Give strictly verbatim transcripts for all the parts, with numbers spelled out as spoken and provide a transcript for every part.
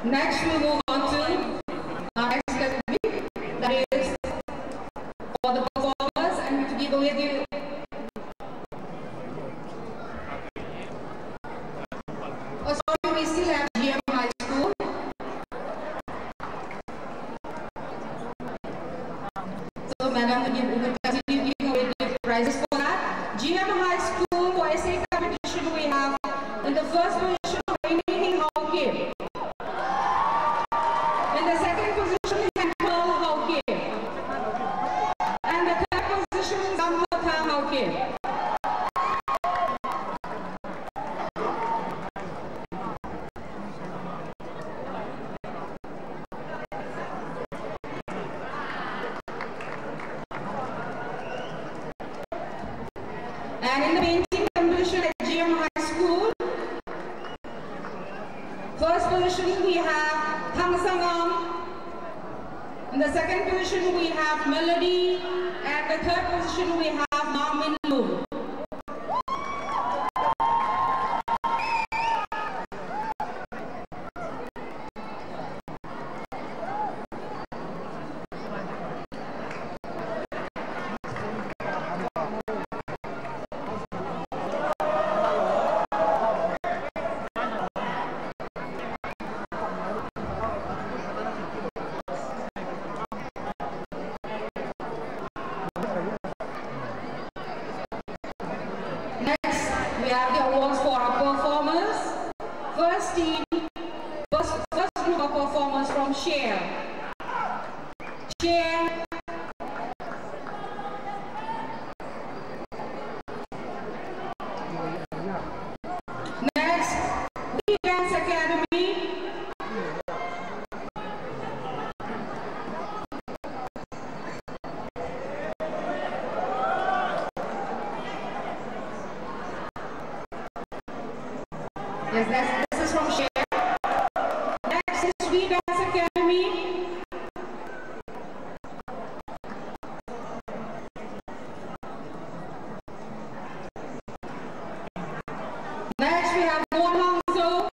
Next, we move on to our next category, that is for the performers, and to give away the... Oh, sorry, we still have G M High School. So, madam, we will continue giving away the prizes for that. G M High School, for essay competition, we have in the first position, Rainey Hauke. In the second position, Temple Hauke. And the third position, Sampatha Hauke. And in the painting competition at G M High School, first position we have Thang Sangam. In the second position we have Melody. And the third position we have Mangmin Lum. Next, we have the awards for our performers. First team, first, first group of performers from Share. Share. Next, We Dance Academy. Yes, that's, this is from Share. Next is We Dance Academy. Next, we have Mon Hangso.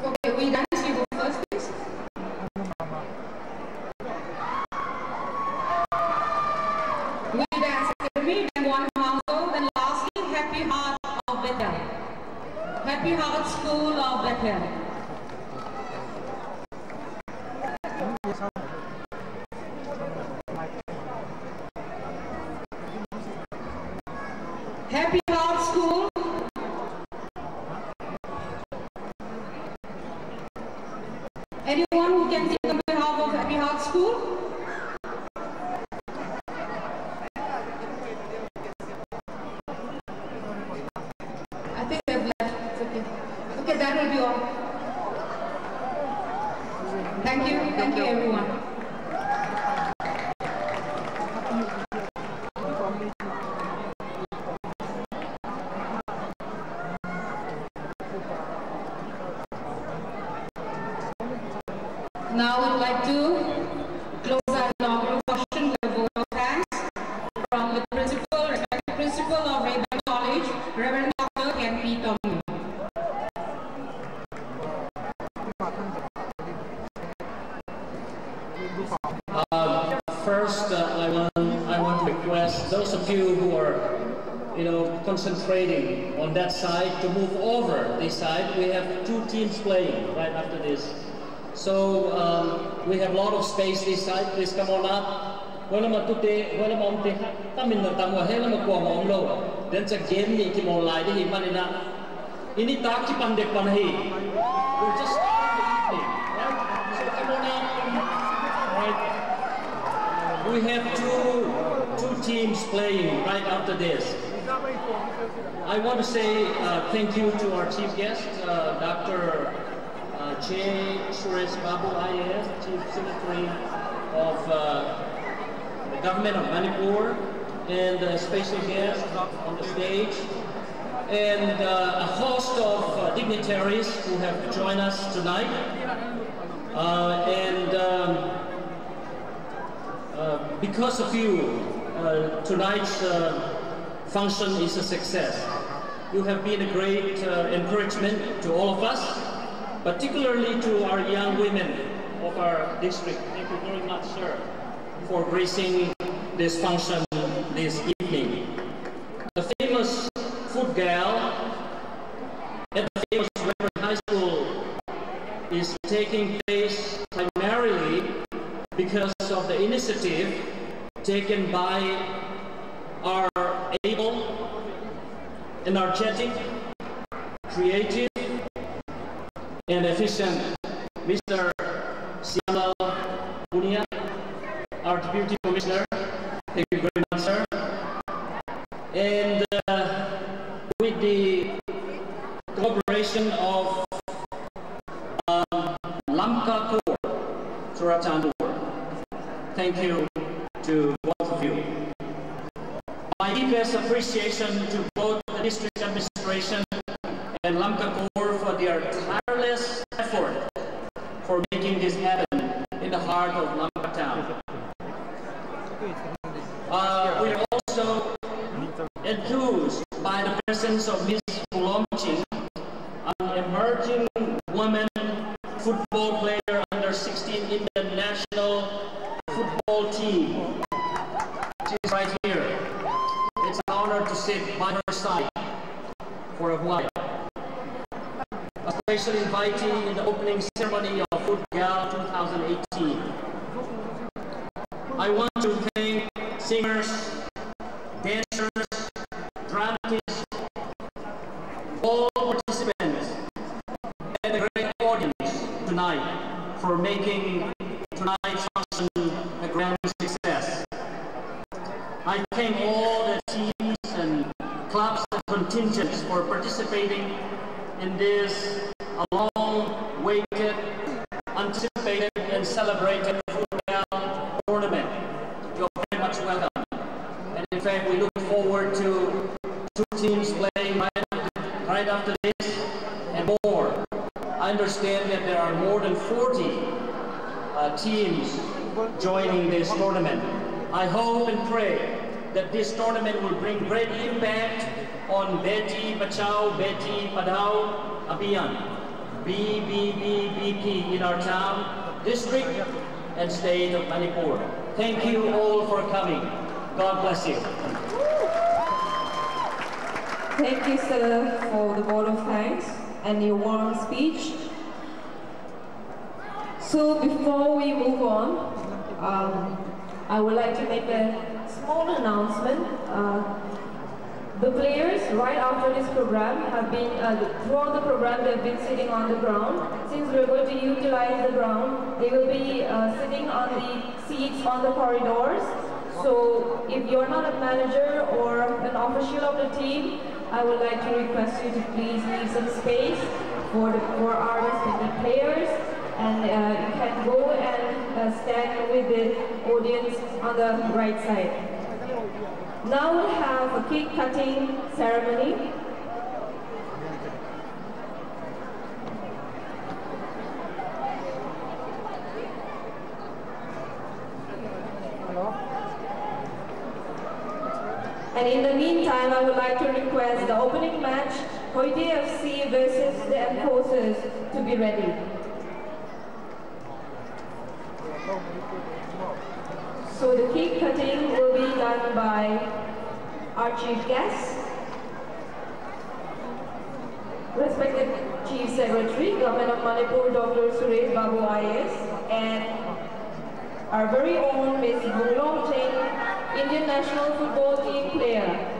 Okay, We Dance, you go first, please. We Dance Academy, then Mon Hangso, then lastly, Happy Heart of Bethel. Happy Heart School of Bethel. Happy Heart School. Anyone who can sing on behalf of Happy Heart School? I think they've left. It's okay. Okay, that will be all. Thank you. Thank you, everyone. Now we'd like to close our inaugural portion with a vote of thanks from the principal, respected principal of Rayburn College, Reverend Doctor Ken P Tong. Uh, first, uh, I want, I want to request those of you who are, you know, concentrating on that side to move over this side. We have two teams playing right after this. So, um, we have a lot of space this side. Please come on up. Hoilama tute, hoilama umte, tamin na tamo, hoilama kua ma umlo. Then cha game ni kimolai di hi manina. Ini ta kipan dek pan hi. We're just starting the evening, right? So come on up. Right. We have two, two teams playing right after this. I want to say, uh, thank you to our chief guest, uh, Doctor, uh, J Suresh Babu, I A S, Chief Secretary of, uh, the Government of Manipur. and a special guest on the stage, and uh, a host of uh, dignitaries who have joined us tonight. Uh, and um, uh, because of you, uh, tonight's uh, function is a success. You have been a great uh, encouragement to all of us, particularly to our young women of our district. Thank you very much, sir, for gracing this function this evening. The famous Foot Gala at the famous Reverend High School is taking place primarily because of the initiative taken by our able, energetic, creative, and efficient Mister Shyamlal Punia, our Deputy Commissioner. Thank you very much, sir. And uh, with the cooperation of um, Lamka Corps, Churachandpur. Thank you to both of you. My deepest appreciation to both the district administration and Lamka Corps for their tireless effort for making this happen in the heart of Lamka town. Uh, we are also enthused by the presence of Miss Pulomching, an emerging woman football player under sixteen Indian national football team. She's right here. It's an honor to sit by her side for a while. A special invitee in the opening ceremony of Foot Gala two thousand eighteen. I want to thank singers, dancers, dramatists, all participants, and the great audience tonight for making tonight's function a grand success. I thank all the teams and clubs and contingents for participating in this long-awaited, anticipated, and celebrated Foot Gala tournament. You're very much welcome. And in fact, we look forward to two teams playing right after, right after this and more. I understand that there are more than forty uh, teams joining this tournament. I hope and pray that this tournament will bring great impact on Beti Bachao, Beti Padhao Abhiyan, B B B B P, in our town, district, and state of Manipur. Thank you all for coming. God bless you. Thank you, sir, for the vote of thanks and your warm speech. So before we move on, um, I would like to make a small announcement. Uh, the players, right after this program, have been uh, throughout the program they have been sitting on the ground. Since we're going to utilize the ground, they will be uh, sitting on the seats on the corridors. So if you're not a manager or an official of the team, I would like to request you to please leave some space for, the, for our respected players, and uh, you can go and uh, stand with the audience on the right side. Now we'll have a cake cutting ceremony. And in the meantime, I would like to request the opening match, Hoite F C versus the Enforcers, to be ready. So the cake cutting will be done by our chief guest, respected Chief Secretary, Government of Manipur, Doctor Suresh Babu I A S, and our very own Miss Bunglong Cheng, Indian national football team player.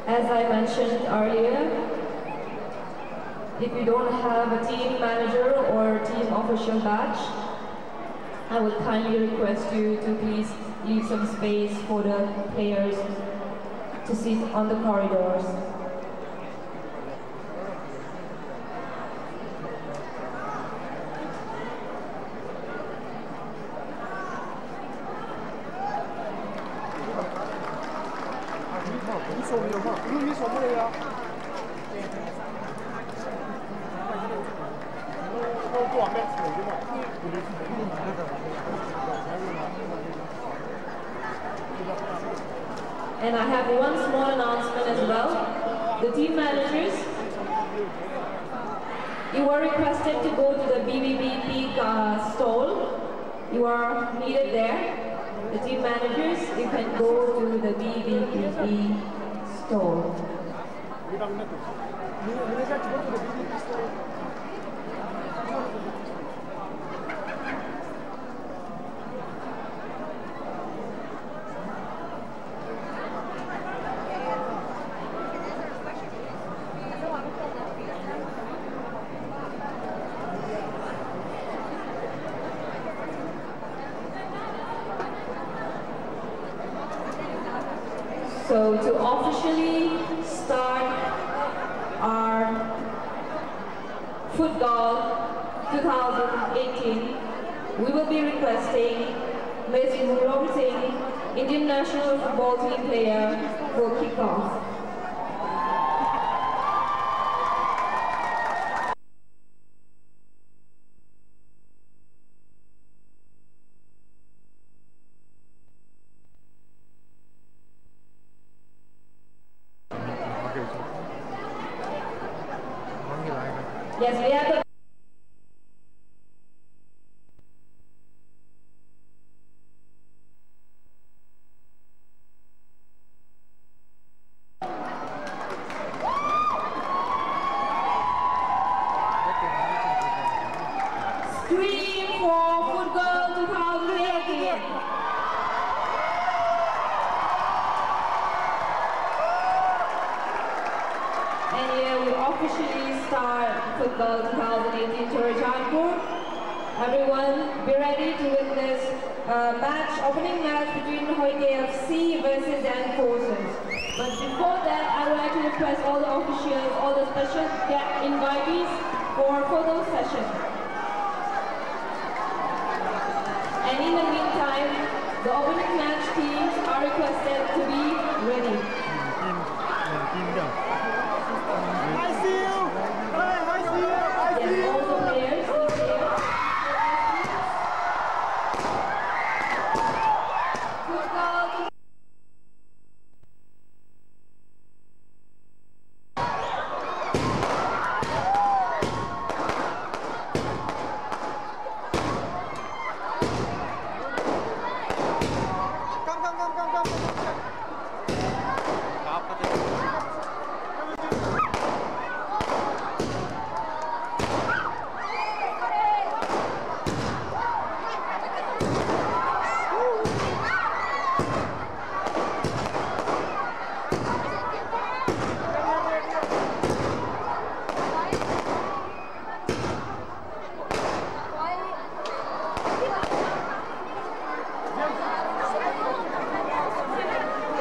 As I mentioned earlier, if you don't have a team manager or team official badge, I would kindly request you to please Leave some space for the players to sit on the corridors. And I have one small announcement as well. The team managers, you are requested to go to the B B B P, uh, stall. You are needed there. The team managers, you can go to the B B B P stall. So to officially start our Football two thousand eighteen, we will be requesting Miss Murong Singh, Indian national football team player, for kickoff. Yes, we have the Scream for Football two thousand eighteen. And here we officially start Football two thousand eighteen Churachandpur. Everyone, be ready to witness a match, opening match between Hoite F C versus The Enforcers. But before that, I would like to request all the officials, all the special gue-, invitees for a photo session. And in the meantime, the opening match teams are requested to be ready. I see you! Hey, I see you! I see you! Yes, all the players, please stay. Good goal.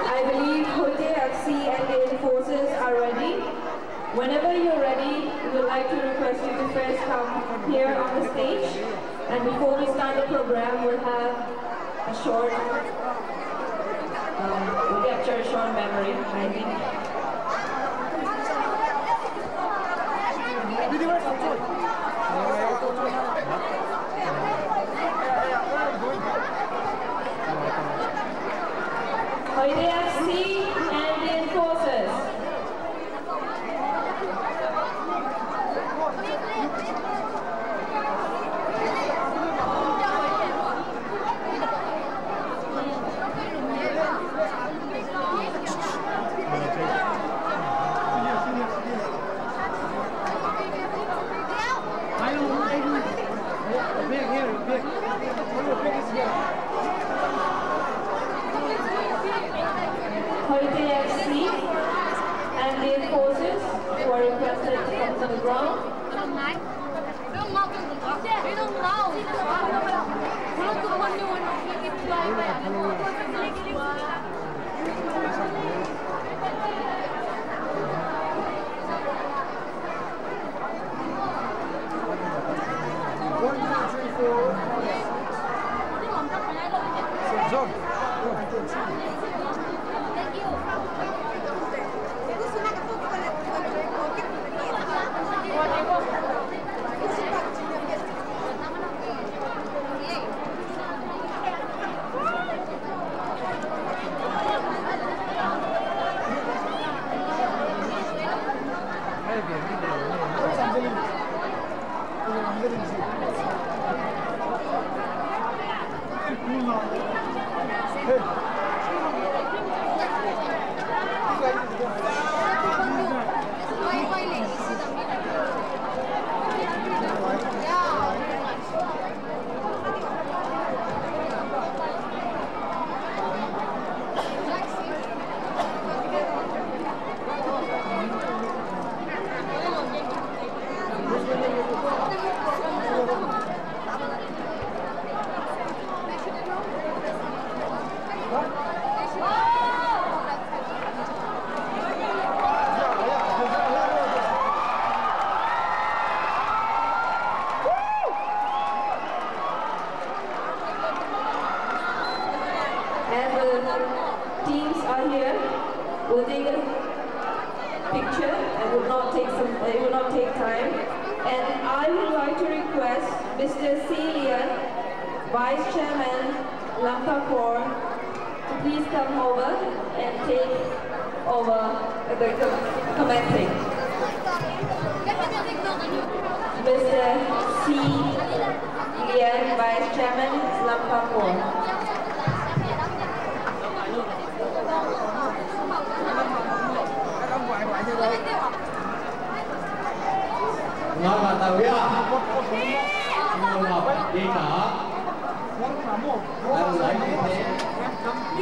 I believe Hoite F C and The Enforcers are ready. Whenever you're ready, we would like to request you to first come here on the stage. And before we start the program, we'll have a short, um, we'll capture a short memory, I think. Hoite F C and The Enforcers. Hoite F C and The Enforcers, you are requested to come to the ground. We'll take a picture. It would not take some. It would not take time. And I would like to request Mister C Lian, Vice Chairman, Lamka Corps, to please come over and take over the com- commencing. Mister C Lian, Vice Chairman, Lamka Corps. Ngala tawia. Ngala dina. I would like to thank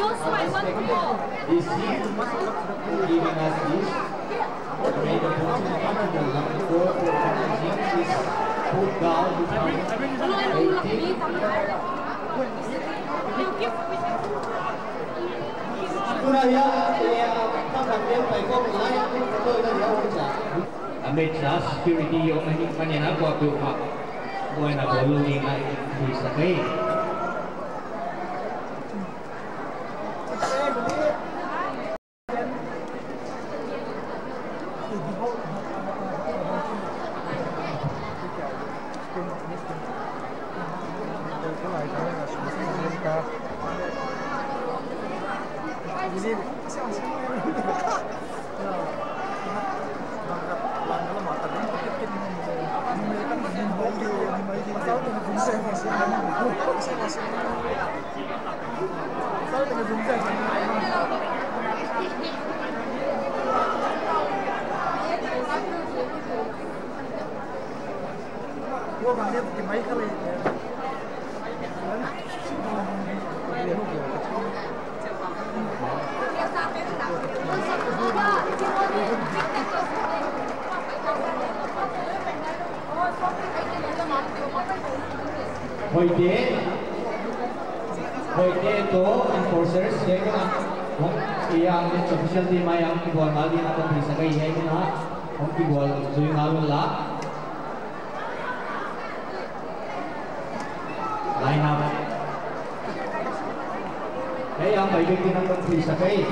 our respected D C for giving us this great opportunity to the Lamka Corps for organizing this Footgal two thousand eighteen. Amateur security jong ahi, kanina ko tu ha. Buaina bol lou ding ahi, ti sa kai. Hoite, hoite to enforcers, ya, ya, official team a ya, kibol ngal ding a, kibol ngal ding a. Line up. Hey, ang may bigyan ng pag-please, okay?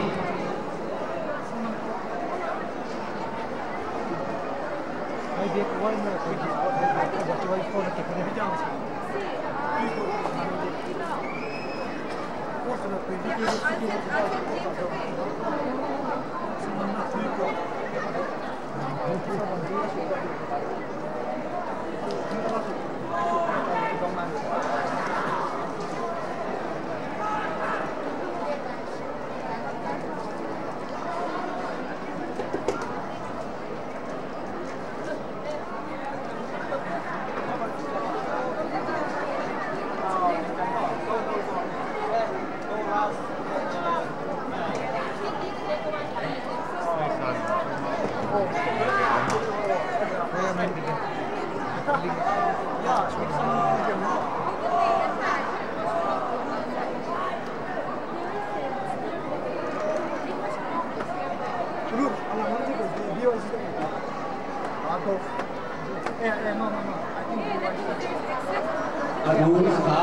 Adun sa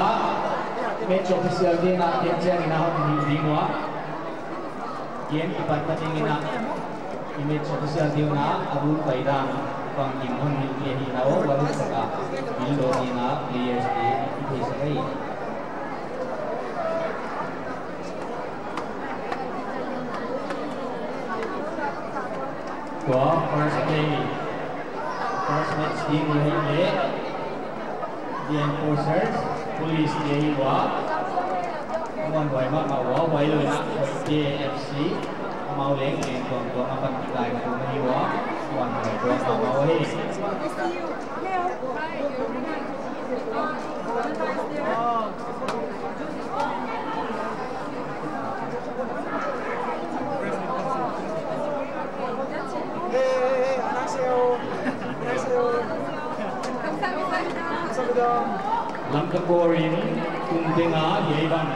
match official ding a, ken cheng ina hon hi ding wa. Ken ipat na ding ina, i match official ding na, adun pai dan, pang kim hon hi ke hi na o, wa lu sa ka, bil do ding na, players ke, i ke sa kai. Tua first play, first match ding u hi le, the enforcers, police te hi wa, wan wai ma ma wa, wai lo na, K F C, amau leng leng tuang tuang a pan ki lai tuang hi wa, wan wai tuang ma ma wa hi. Lamka Corps in kum tenga hi ei ban.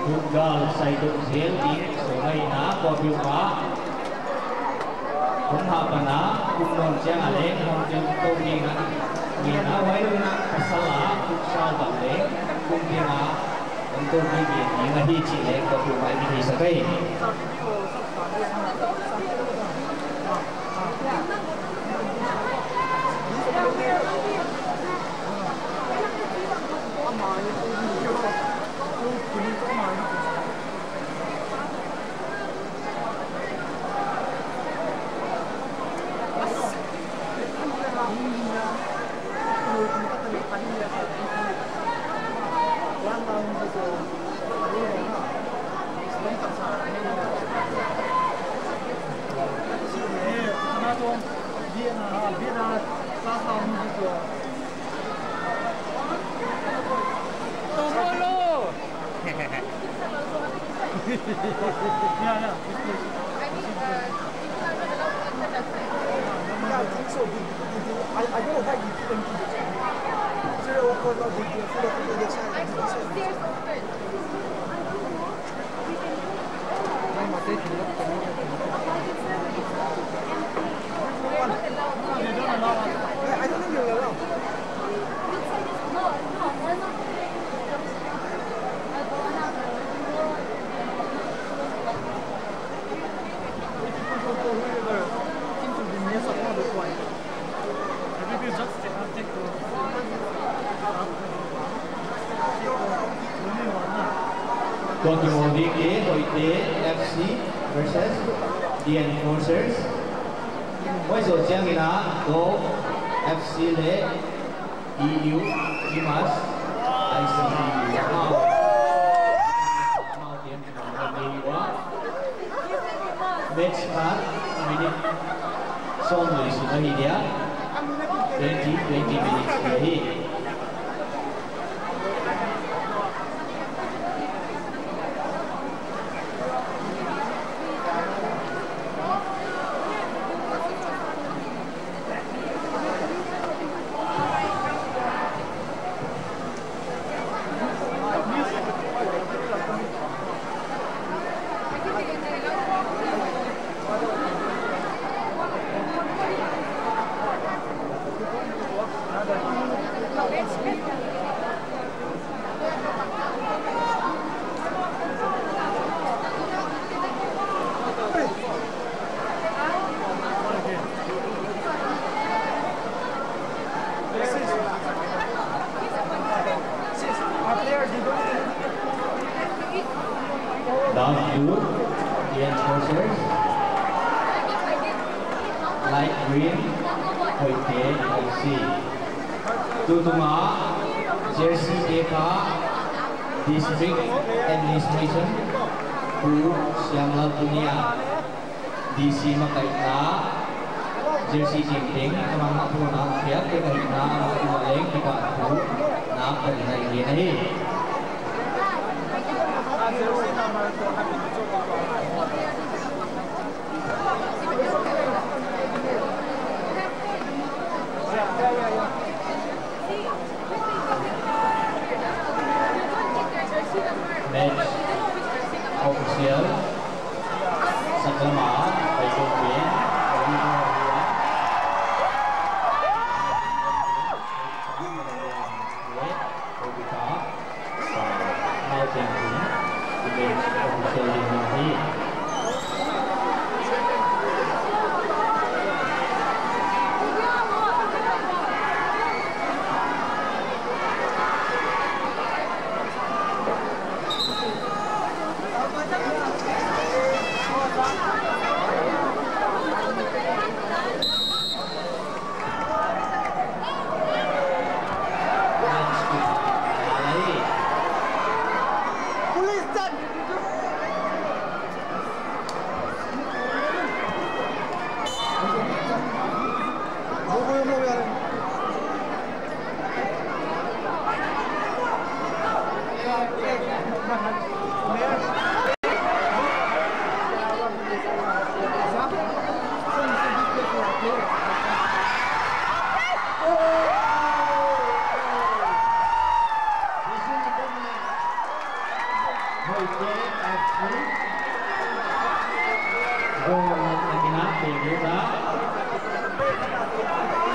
Footgal saidoh jel ding so mai na ko biu ka. Kum ha pana, kum non chang a leng, kum ding ko ding a. Nge na wai na pasal a, futsal bang leng, kum ding a. Hung tou kit ding ahi chih le ka pu mai mi thei sak ahi. Yeah, yeah. Yeah, I think so. They, they, they, I, I don't know why they keep empty the chair. Zero, of course, not big deal. Full of people, that's why. I think the stairs open. They don't allow us. I, I don't think they will allow. Tua kimu ding hi Hoite F C versus The Enforcers. Hoi jo chiang in a, Dove F C le E U, Imas, I C E U. Amau, amau team kimu ding hi. Match khat minute som le sagi ahi dia. Twenty, twenty minutes ahi. Down to the enforcers. Light green, Hoite F C. Tutunga, jersey te kha, District Administration, Pu Siamlal Punia. D C makaihna, jersey jing ding, amang ma pu na, kiat te kahina, amang ma leng, kipa pu na, kahina ingen ahi. Match official. Saklama, Paikong Pin, Paikong Pin. Now, thank you. Match official in here.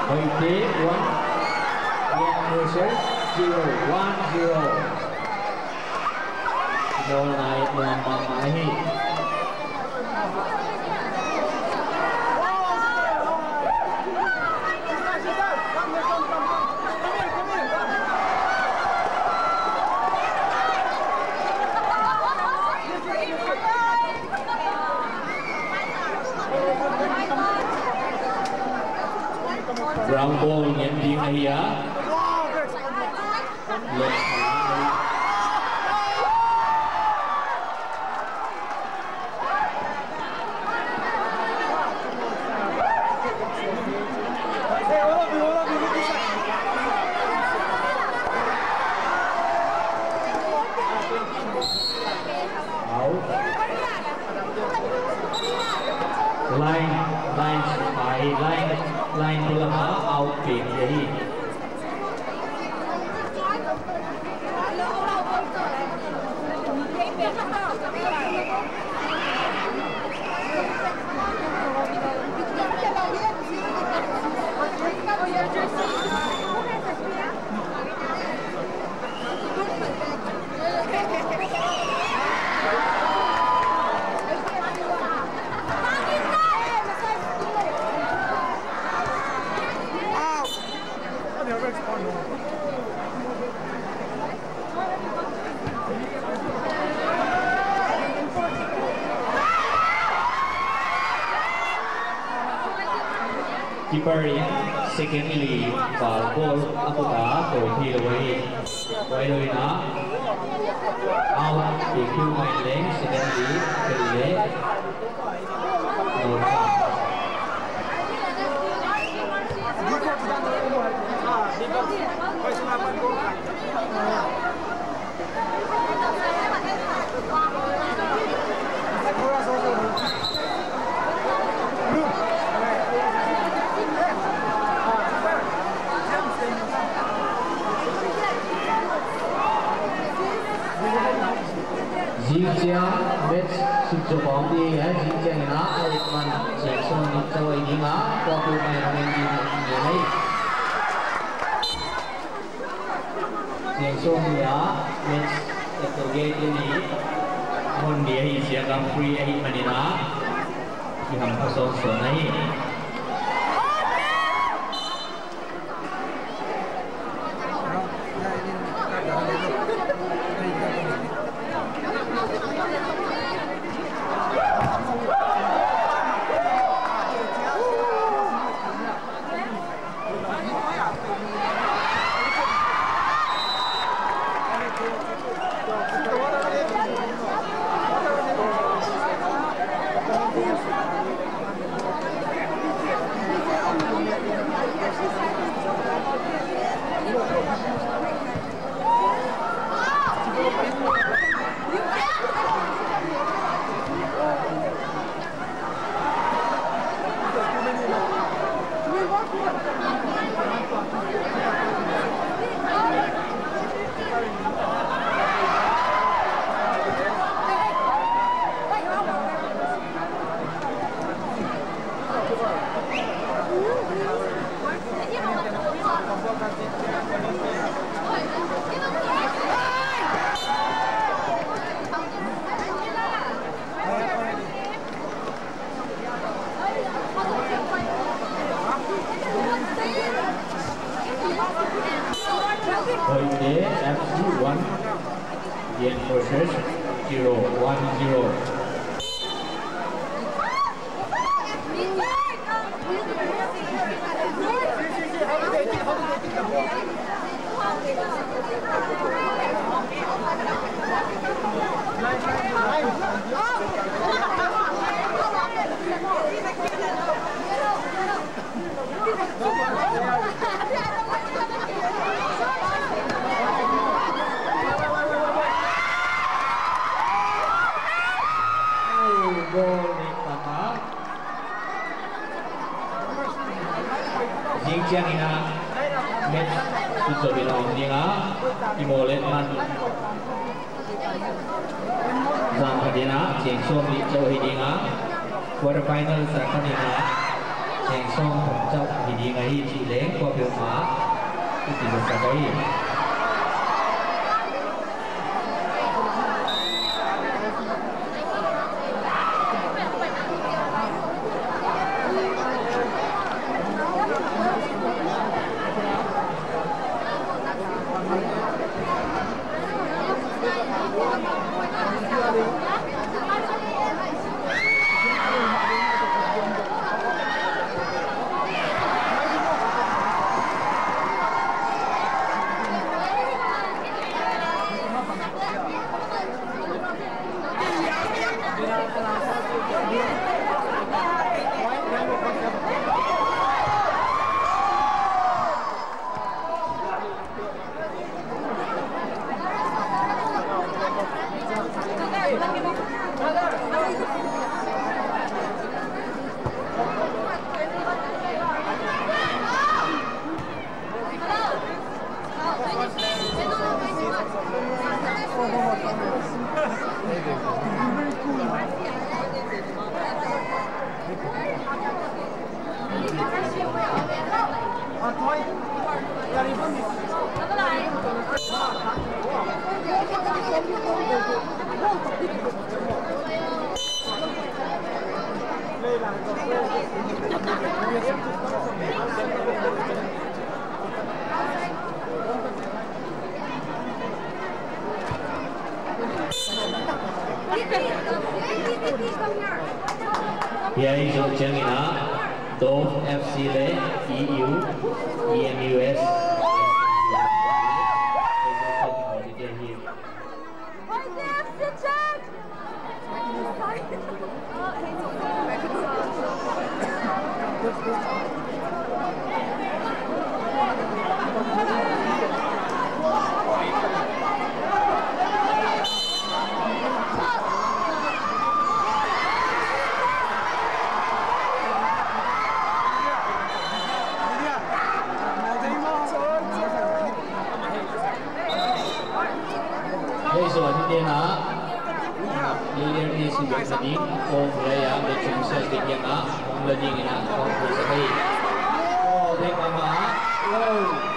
Hoite one, Ian Mercer zero, one zero. Ball nai, ball nai, nai hi. Ground ball ngen ding ahi a. Out. Line, line, ai, line, line tu lama out pe ahi. Keeper in second li val ball a kut a koi thei lou ahi. Koi lou in a out, i kiu mai leng second li, thei le. Jingchang match sum chu bom ni, eh, jingchang in a, a lit man, Chengson ni choi ding a, kua pu mai rong in ding ni nei. Chengson ni a, match, eh, to ge ni, hon dia hi sia kam free ahi man in a, i ham pha son son ahi. Hoite F C one, Gen Forces zero, one zero. Goal ni tama. Jingchang in a match tu chobin a um ding a, i mo le man. Jam khat in a, Chengson ni choi ding a, quarter final sa khat in a, Chengson choi ding ahi chi leng, kua peuh ma, i ti sa sa kai. Hiai joh chiang in a, Dove F C le E U, E M U S. Hei, so, ni te na. Leader ni si ba sa ding, kong le ya, le chung sa ding ya na, kong le ding ya, kong le sa ding. Oh, le mama. Oh.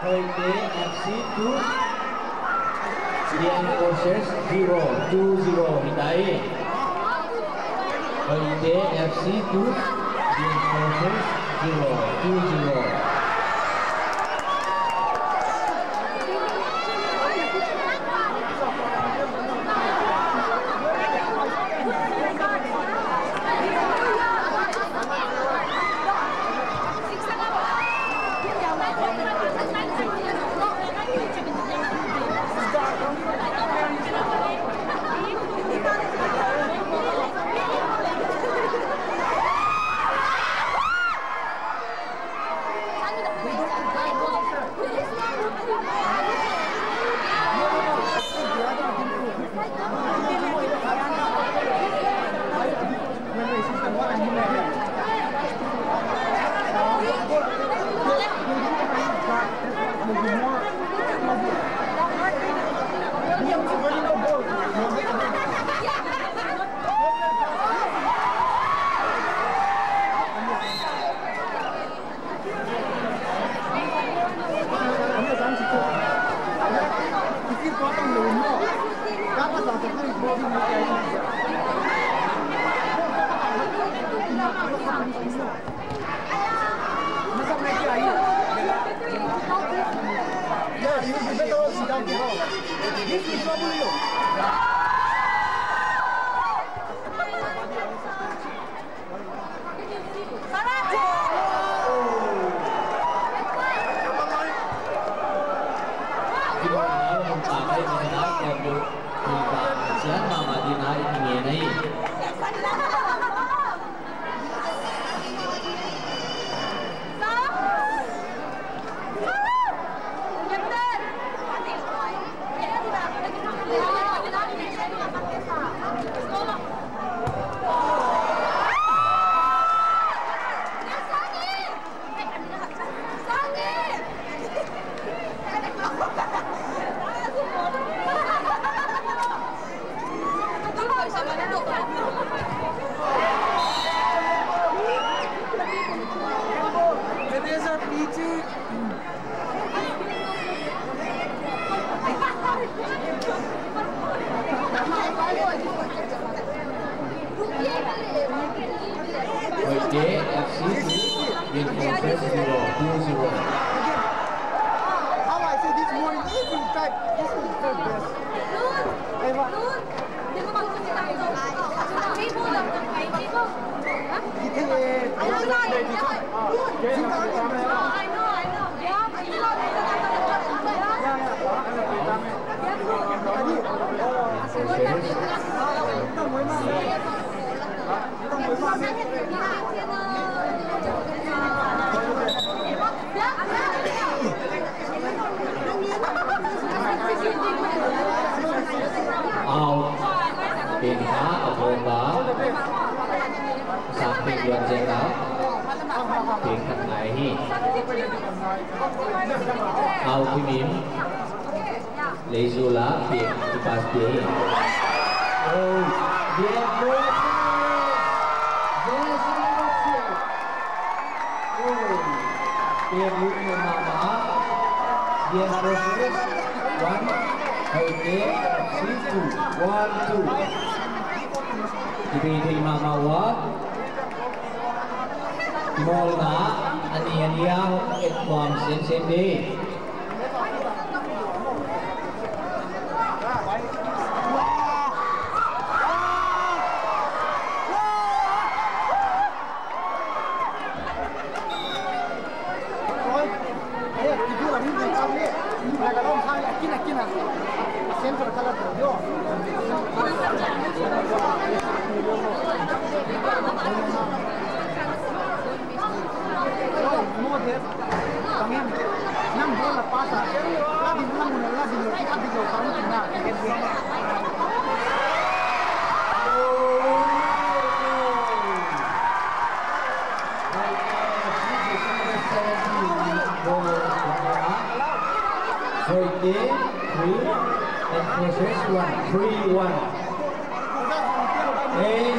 Hoite F C two, Lian Forces zero, two zero, hitai. Hoite F C two, Lian Forces zero, two zero. Au Kim Im. Leizula, P M, P M pass, P M. Oh, yes, yes, yes, yes. Oh, P M, you know, mama. Yes, yes, yes. One, okay, three, two. One, two. Ibe, ibe, mama, one. Molna, ani, ani, ah, et, one, same, same, day. Fourteen, three, and process one, three, one. Eight.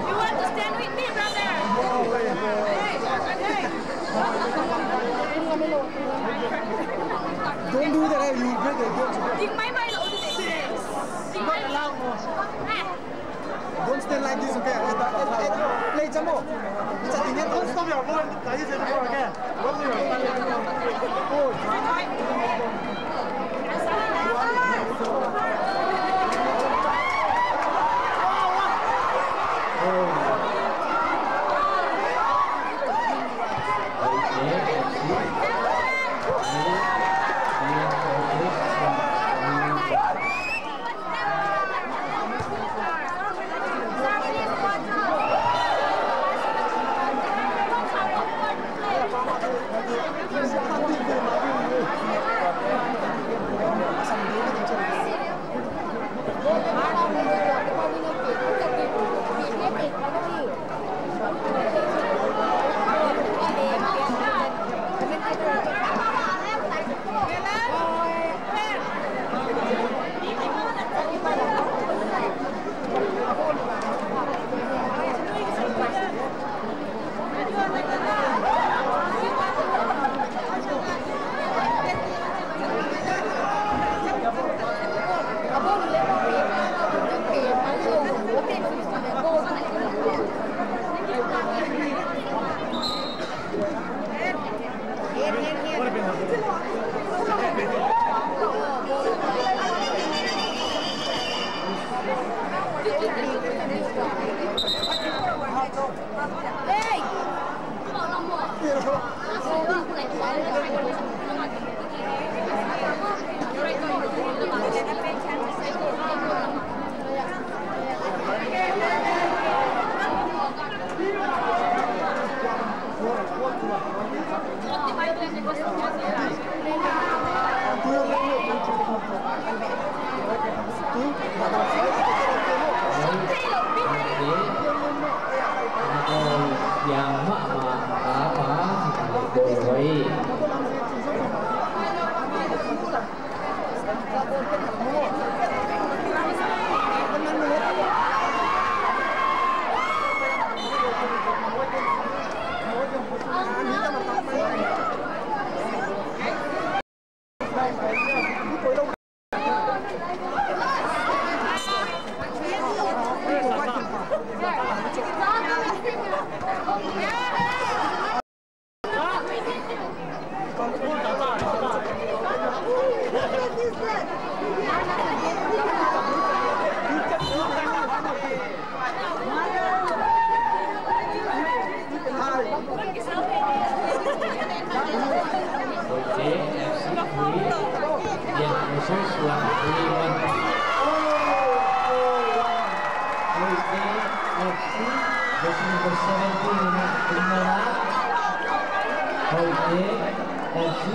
You want to stand with me, brother? Don't do that, eh? You break the bones. Ding mai mai lo. Ding mai. Don't stand like this, okay? Eh, eh, eh, eh, lei chamo. Don't stop your ball. Can you say before again? What's your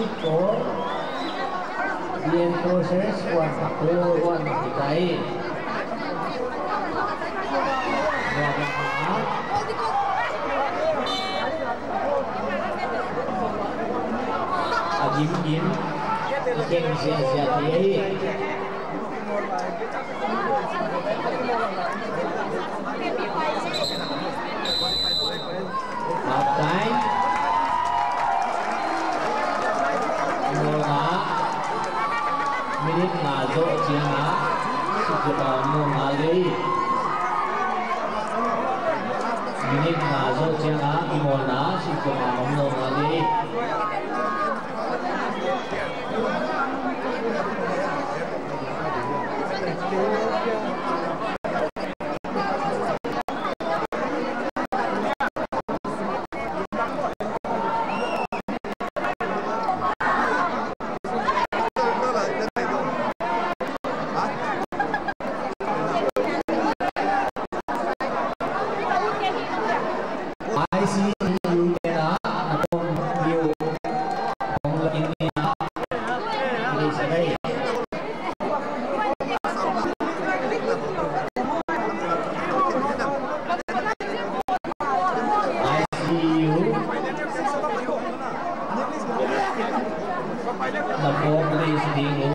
Siko. Bien process, one, two, one, two, three. Agim gim. Akeng zia zia ti ahi. Half time. Mona. Minute nga joh chiang a. Sijot a mona lei. Minute nga joh chiang a. Mona. Sijot a mona lei. I C U te na, na pom liu, pom la in ni na, ni sa kai. I C U. Na pom please ding u.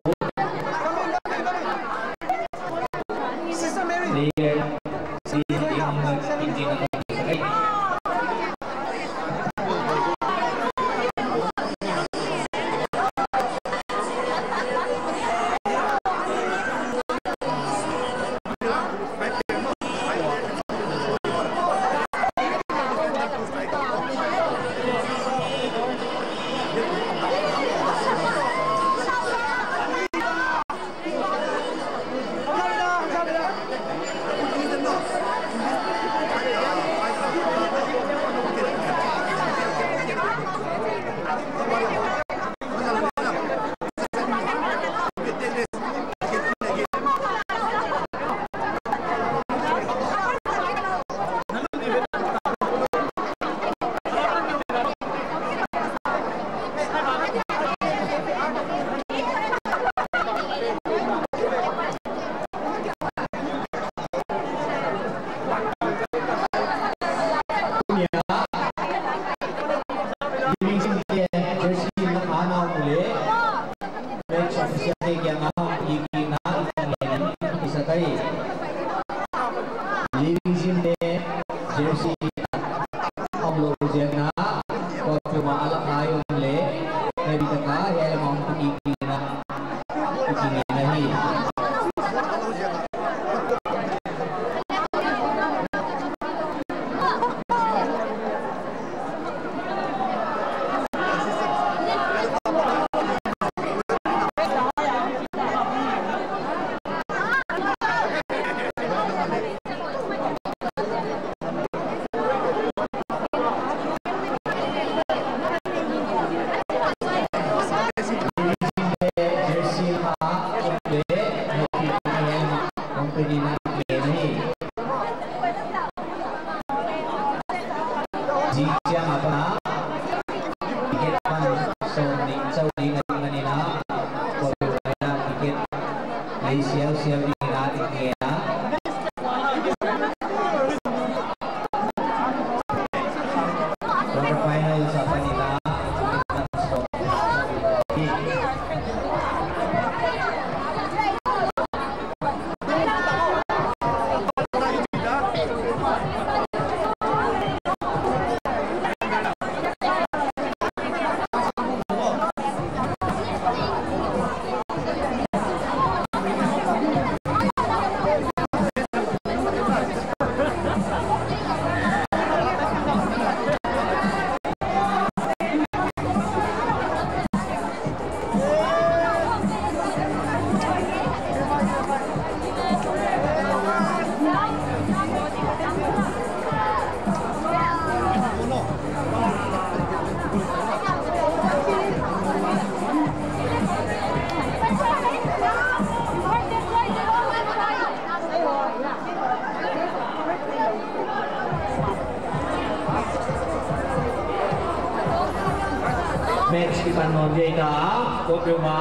Kan non ding ta, kopeu ma,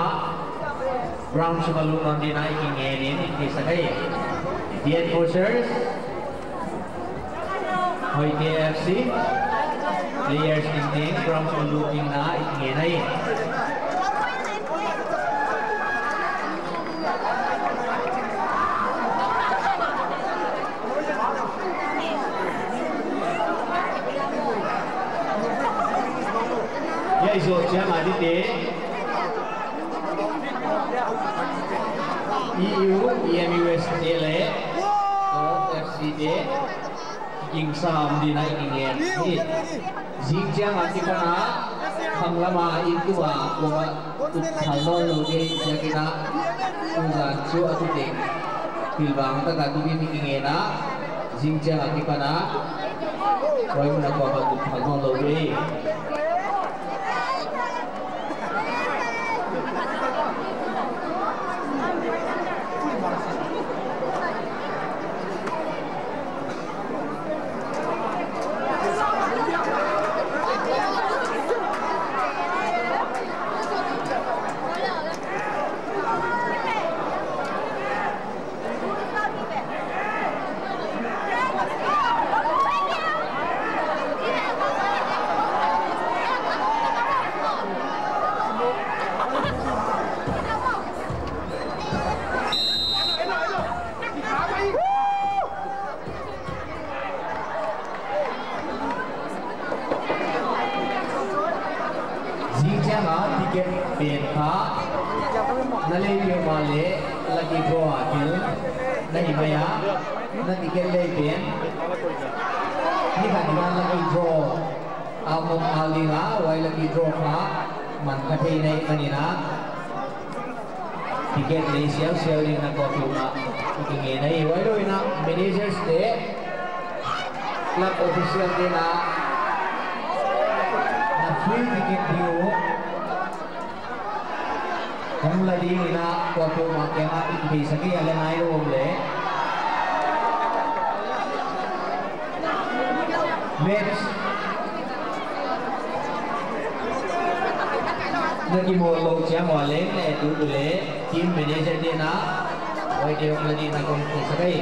ground sunga lut non ding na i kingen in, i kisah ahi. The enforcers, Hoite F C, players ding ding, ground sunga lut ding na i kingen ahi. Hiche jouse a ding te, E U, E M U S te le, F C te, kingsa um ding na i kingen ahi. Jing chang a kipat a, khang lama in tua, koma, tu thal non lou ding, tia kina, tu jan chu a tu ding. Pilvang taka tu ding i kingen a, jing chang a kipat a, koi mun a koma tu thal non lou ding. Jing chang a ticket pen kha, na lei peuh ma le, lucky draw a thil, na hi mai a, na ticket lei pen, ni khat na lucky draw a mong a ding a, huai lucky draw kha, man kha thei na hi man in a. Ticket lei siau siau ding na kopeu ma, i kingen ahi. Huai lou in a managers te, club official te na, na free ticket ding u hung la ding in a, kopeu ma kiang a i kisah ahi a le ngai lou um le. Match na kimu lou chang uva leng, eh, tu tu le team manager te na, Hoite F C te na kon kisah ahi.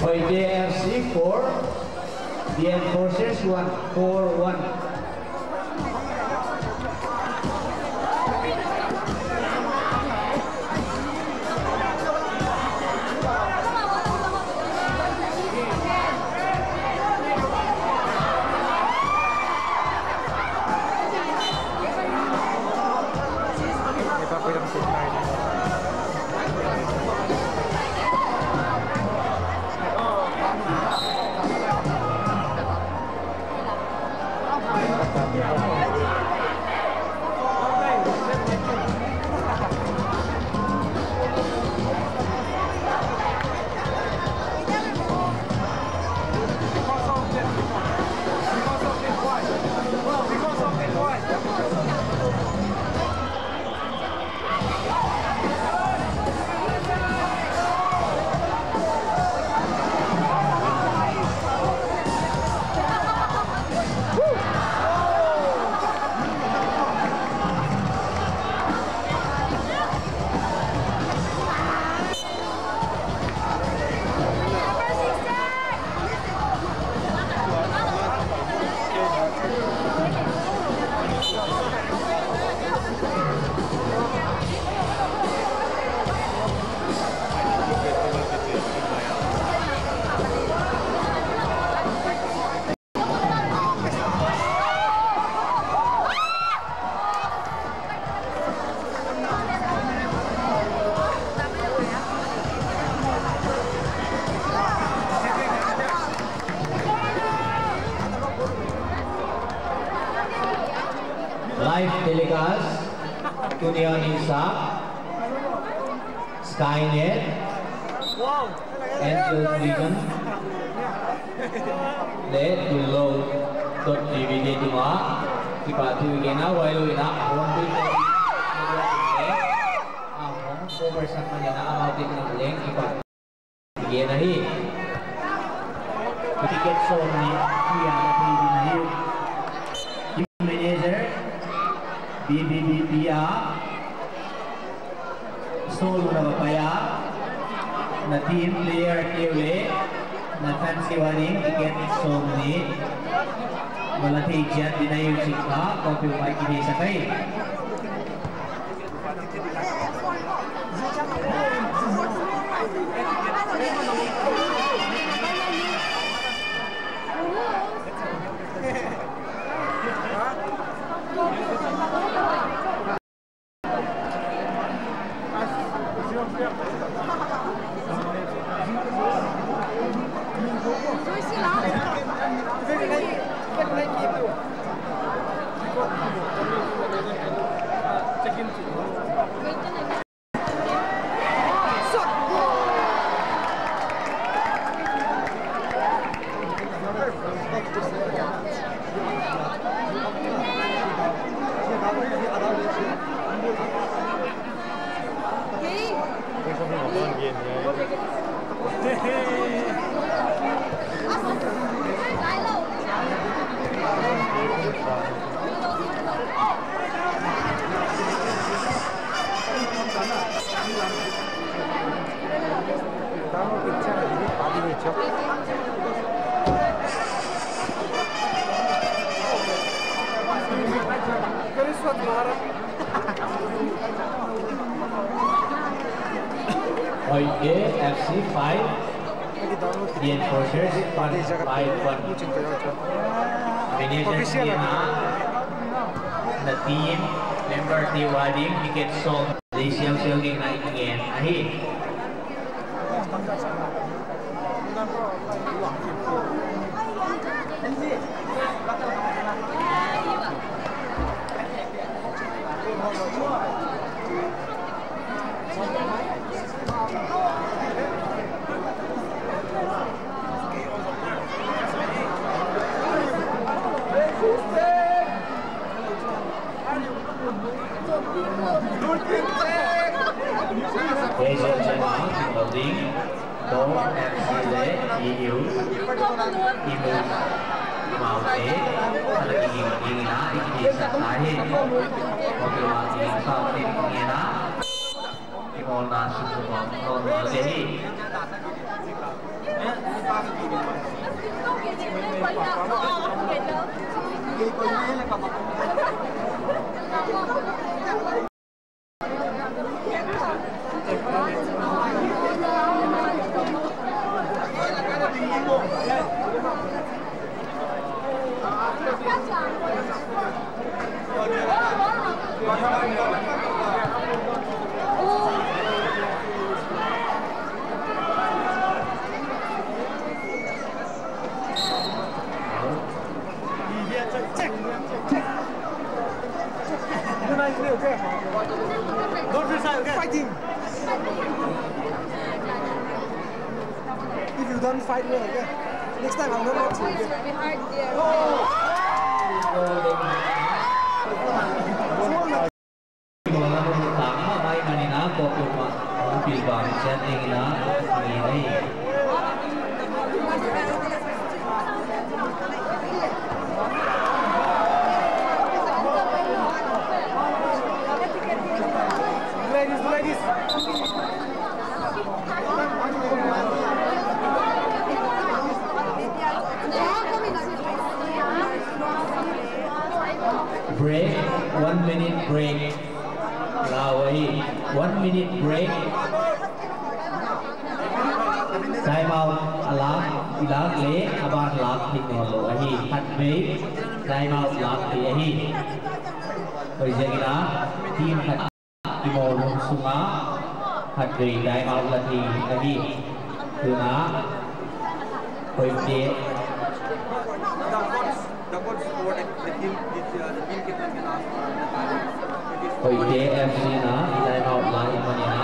Hoite F C four, The Enforcers one, four one. Live telecast, Tunia Nisa, Skynet, Angel Vision, le Tullo dot T V te tunga, kipa thu i gen a, huai lou in a, home team te, a home cover sak man in a, amau te tunga leng kipa. Gen ahi. Ticket Som ni, tia na thei ding ahi. Team manager, B B B P a, Solo na bapaya, na team player keu le, na fans keu a ding, ticket som ni, bala thei chiat ding ahi u chikha, copy mai ki dei sakai. Oite F C five, Reinforcers one five one. Manager Official. Tina, na team member ti wading ticket song. Dei siam siam ding na ikingen ahi. Ladies and gentlemen, loading. Dong F C le, E U, Imu, Imaute, ala ki ging ging na, iki sa tahi. Oke, wa ki sa tin ging na. Imol na su su ma, no, no, dehi. Fight him. If you don't fight me, okay? Next time I'm not watching you. Ladies, ladies. Break, one minute break. Lao ahi, one minute break. Time out, alak, ilak le, aban lak thei nailou ahi. Khatvei, time out lak thei ahi. Hoijeh ina, team khat. Imol lung sunga, khatvei time out la thei ahi. Tuna, Oite. Oite F C na, time out la imanina.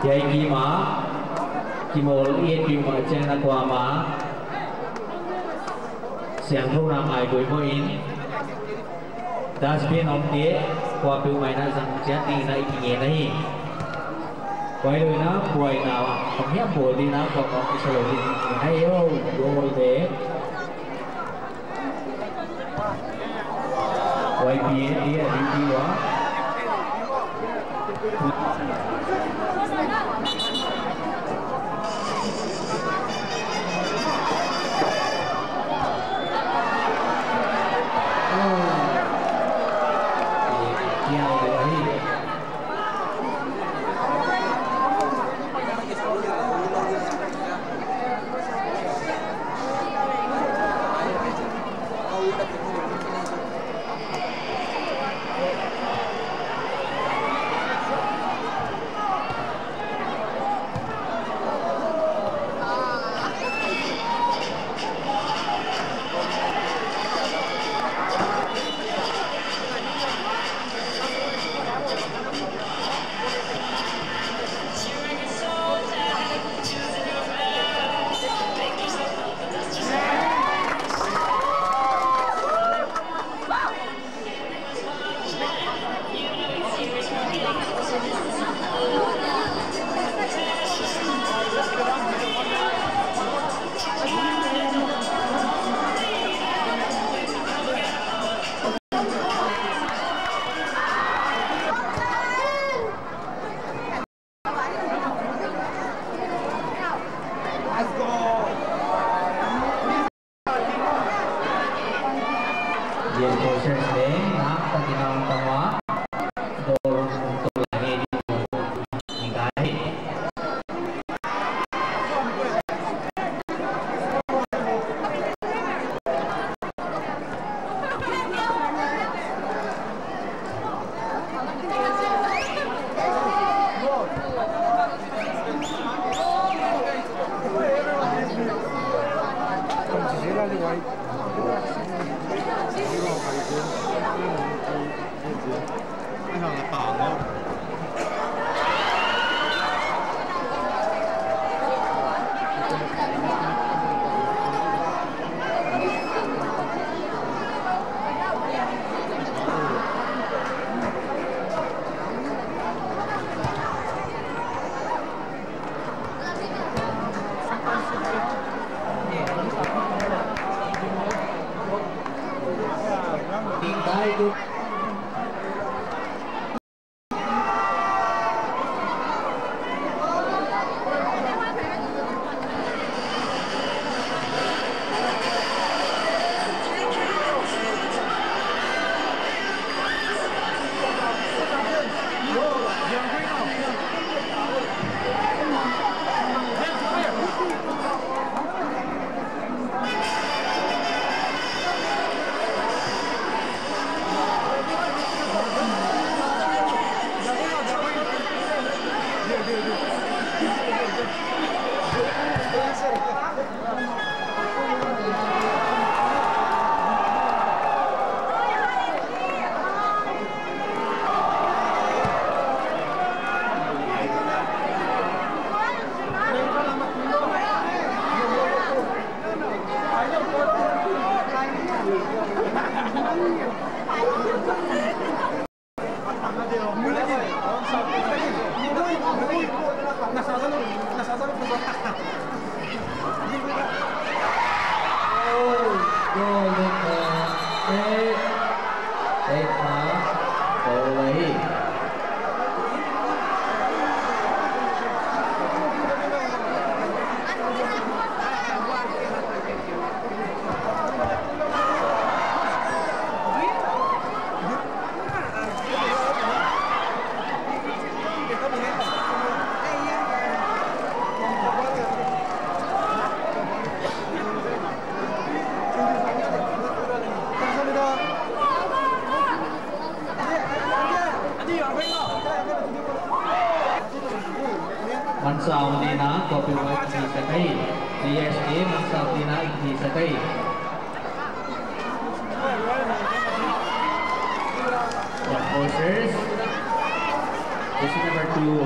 Hiai kima, kimol i et piu ma cheng na kuama, siangthou na ngai poimo in, dustbin om te, kua piu mai na zang chiat ding na i kinge na hi. Kuai lou na, kuai na, om hiam bol ding na, kua kua i sa lou ding na hi, oh, bol de. Y P A, A D P wa. Saunina copyright kisakai. Yes, eh, Mang Saunina kisakai. Composers. Jersey number two.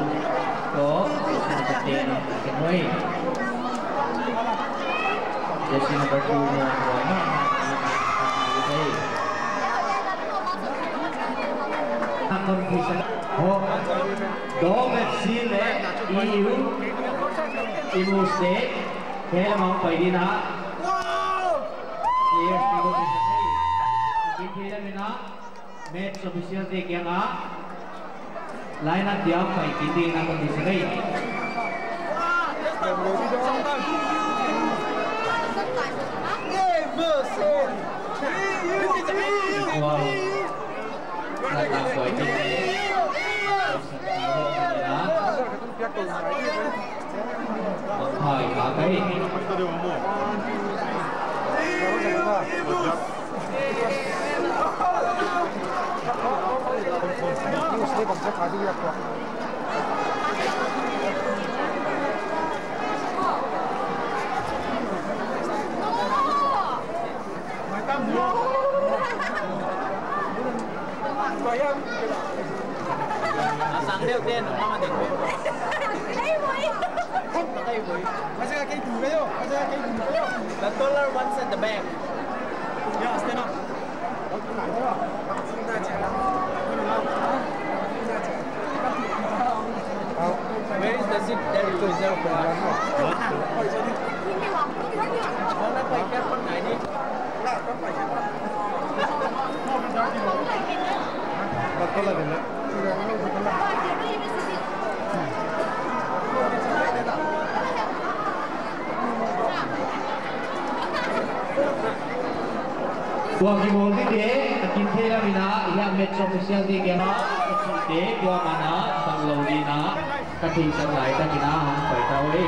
To, jersey number ten. Kenway. Jersey number two. Mo, mo, mo. Okay. Ang confusion. Oh. Dom F C le E U, Imus te, khelama hung pai ding ahi. Players te ko kisei. Akin thei lamina, match official te kianga line up dia pai kit ding ahi ko kisei. Wow. Asang deu ten, mama deu. Hey, boy. Hey, boy. The taller ones at the back. Yeah, stand up. Where is the seat that is reserved for us? Tua kibol ding te, akin thei lamina, i ha match official te kema, te, tua mana, bang lou dina, ka thei sang lai, ka tina, hang pai ta oi.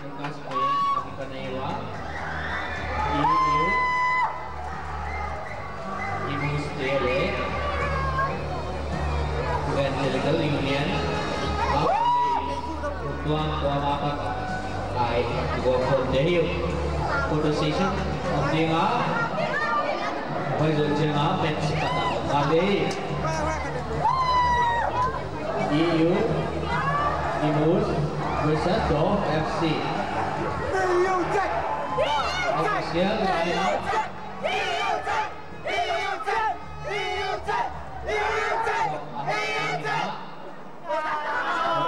Lucas Payne, Abikanaiwa, Imus Tele, Evangelical Union, Tuan Tuan Apat, Ai, Gua Pon Dehiu, Photo Session, Om Dinga, Bai Zon Chenga, Pet Sikata, Kali. E U, Imus versus Dom F C. Official lineup.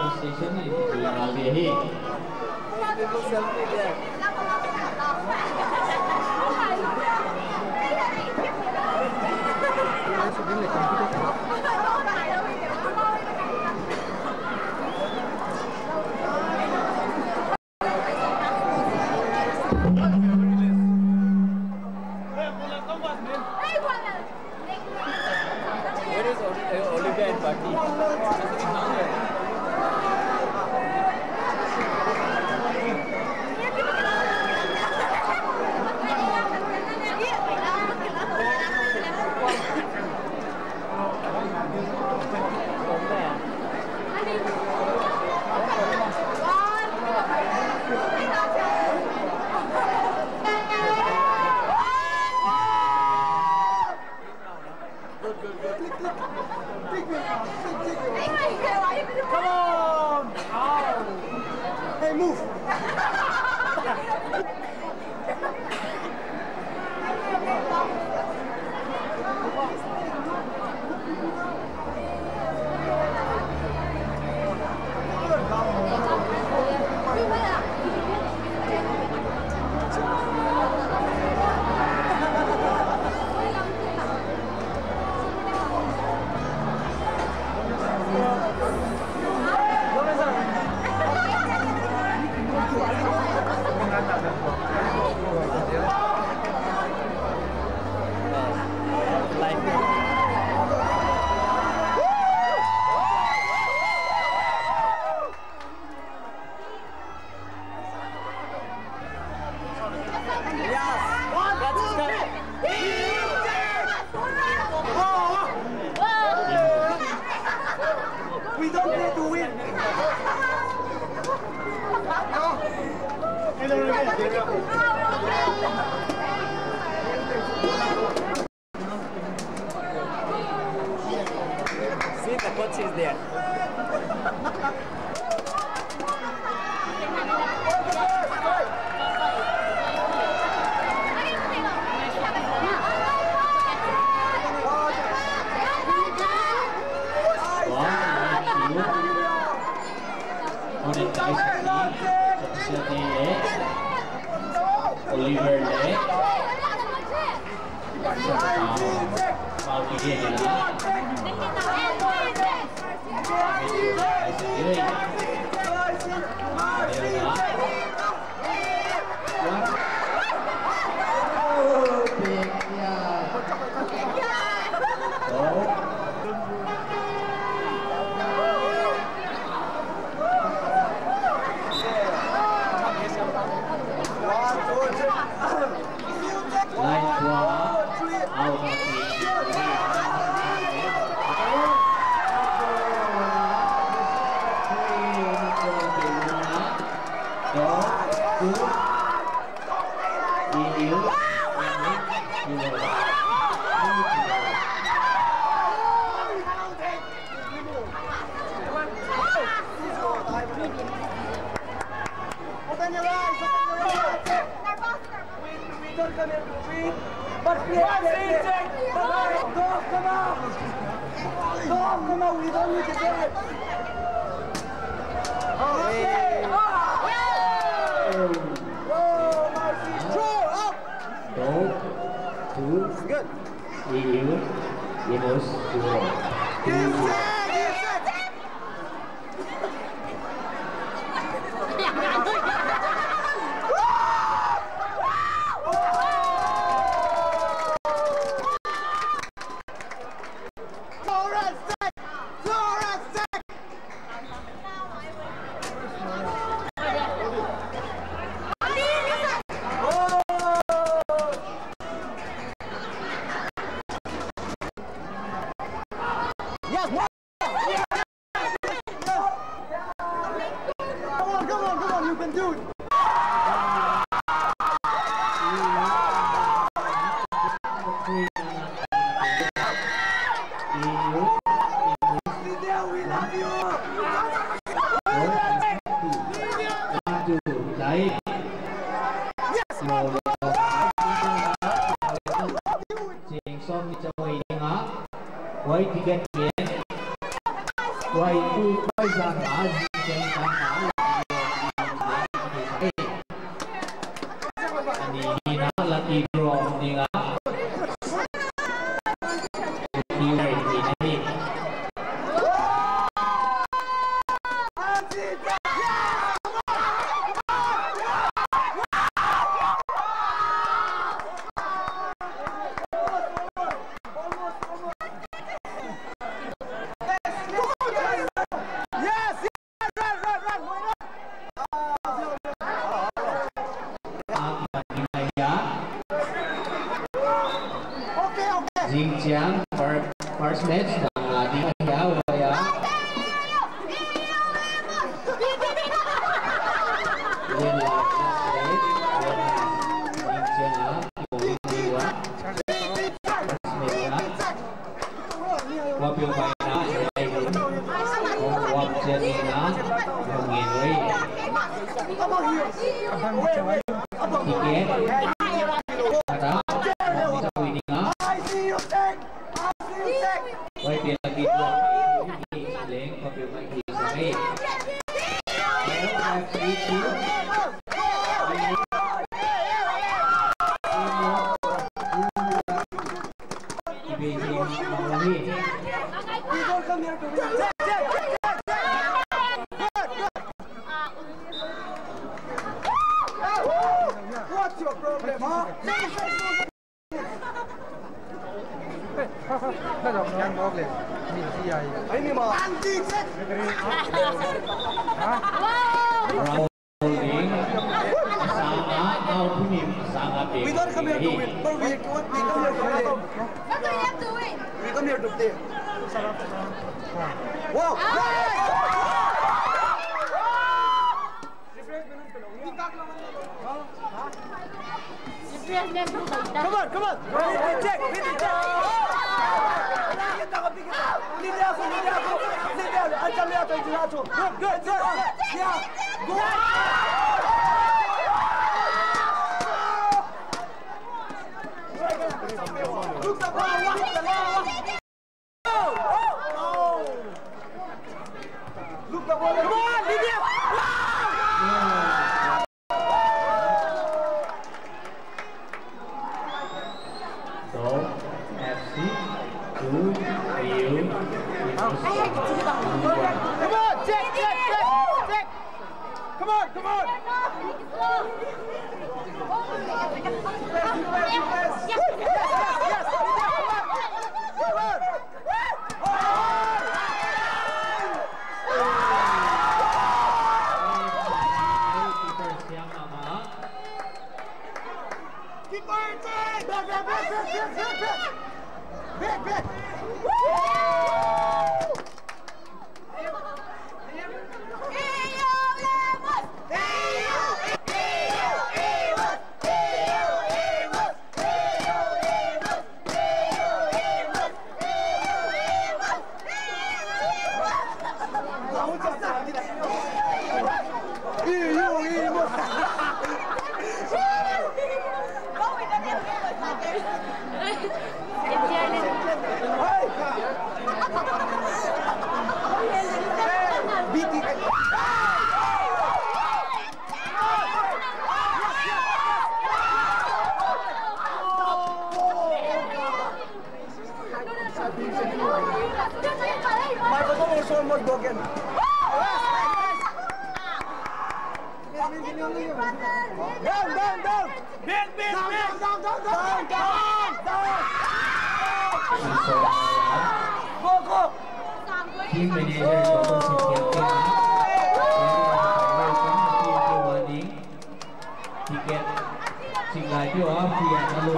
Official lineup. Where is Oli-, uh, Olivia and Barty? Come on! Ow! Hey, move! think the coach is there. Oliver le. Line four, out of the Open your eyes, open your eyes. We, we don't come here to win, but we have to play. Don't come out. Don't come out, we don't need to play. Whoa, Marcy, throw up. Go. Two. Good. E U, Imus, zero. Yes, sir. Yes, sir. Yes, come on, come on, come on, you can do it. Yes. Cheng som ni chawai dinga. Wai ticket ke. Wai tu wai jang a jing cheng chang a. Ani ni na lucky draw dinga. Ni wai ni na ni. Jing Chiang, fir-, first match, dang a ding ahi a, uva. Jing Chiang a, first match a. Wapil pai na, wap chen na, wap ngin wei. Ticket. Kata, wap ni sa wei ni nga. Wai pia lagi dua. Leng, wapil mai ki sa wei. Five, three, two. What's your problem, huh? Round Sanga, now to him, Sanga. We don't come here to win, but we, we come here to play. What do we have to win? We come here to play. Wow! Come on, come on! Check, check! Check, check! Good, good, good. Yeah. Go. Look the ball, look the ball. Look the ball. Come on, Lydia. So, F C two, A U. Come on, check, check, check, check. Come on, come on. Yes, yes, yes, yes. Come on. Keep fighting! Back, back, back, back, back, back, back! Back, back! Microphone also almost broken. Down, down, down. Back, back, back. Down, down, down, down, down. Down, down. Go, go. Team manager, Doctor Sithiang, warning. Ticket. Singlai peh a, free a, na lo.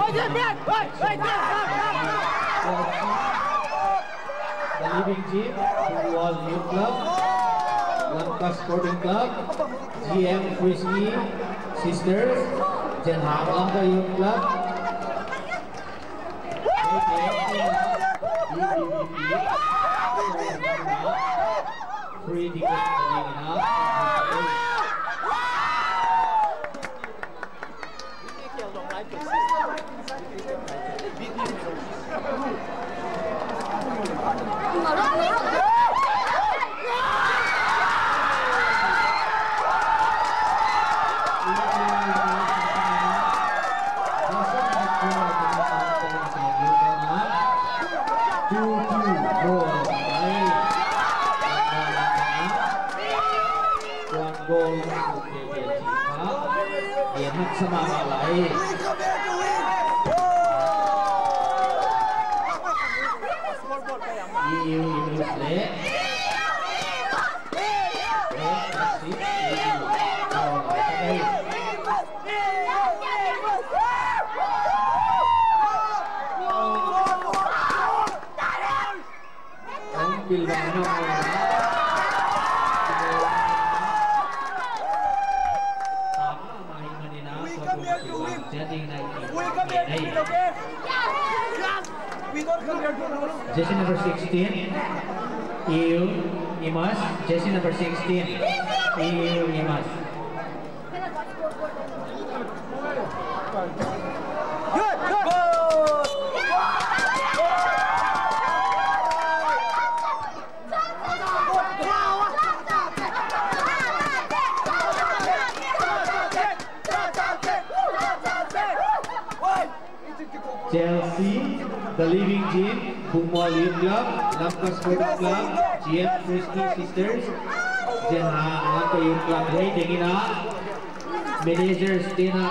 The Living Gem, Bungmual Youth Club, Lamka Sporting Club, G M Frisky Sisters, Jenhang Lamka Youth Club. Free ticket. We come here to win. We come here to win, okay? We don't come here to lose. Jersey number sixteen, A U Imas. Jersey number sixteen, A U Imas. Good, good. Chelsea, The Living Gem, Bungmual Youth Club, Lamka Sports Club, G M Frisky Sisters, Jenhang Lamka Youth Club, hei dingin a, managers tina,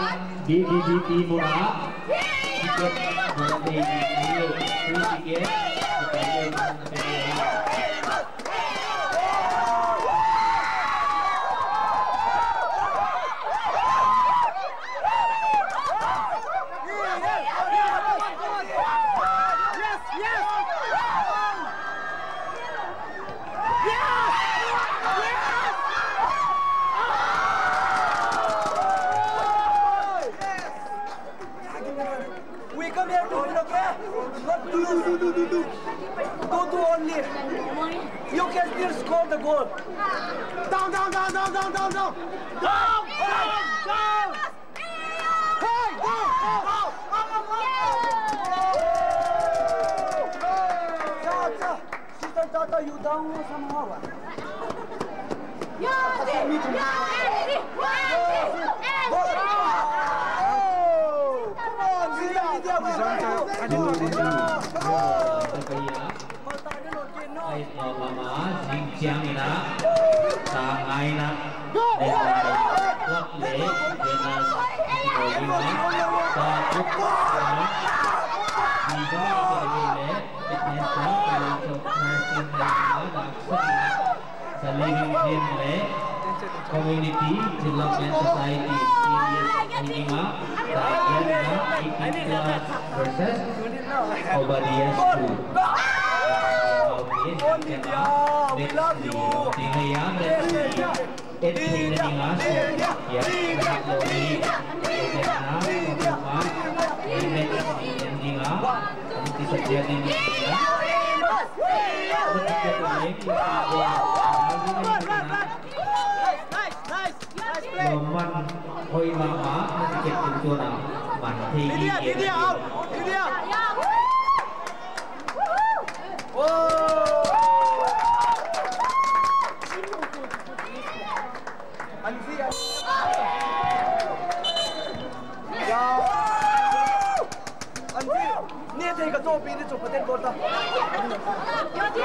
B B B P muna, ticket, free ticket, We come here to win, okay? Not to lose. You can still score the goal. Down, down, down, down, down, down, down. Down, down, down. Hey, down, down, down. Cha, cha. Sister Tata, you down somehow, ah? Ai, mama, jing chiang ina, ta ngai na, le, club le, le na, le na, ta, ta, The Living Dream le Community Development Society, C D S, ahi dinga, ta, eighteen class versus Obadiah School. Eighteen class, eighteen class. Loman hoi mama, na ticket tu tu na, man thei ni. Lydia, Lydia, out. Lydia. Oh. Ansi, Ansi. Ya. Ansi. Ni thei ka to pi ni chu paten bol ta. Ansi,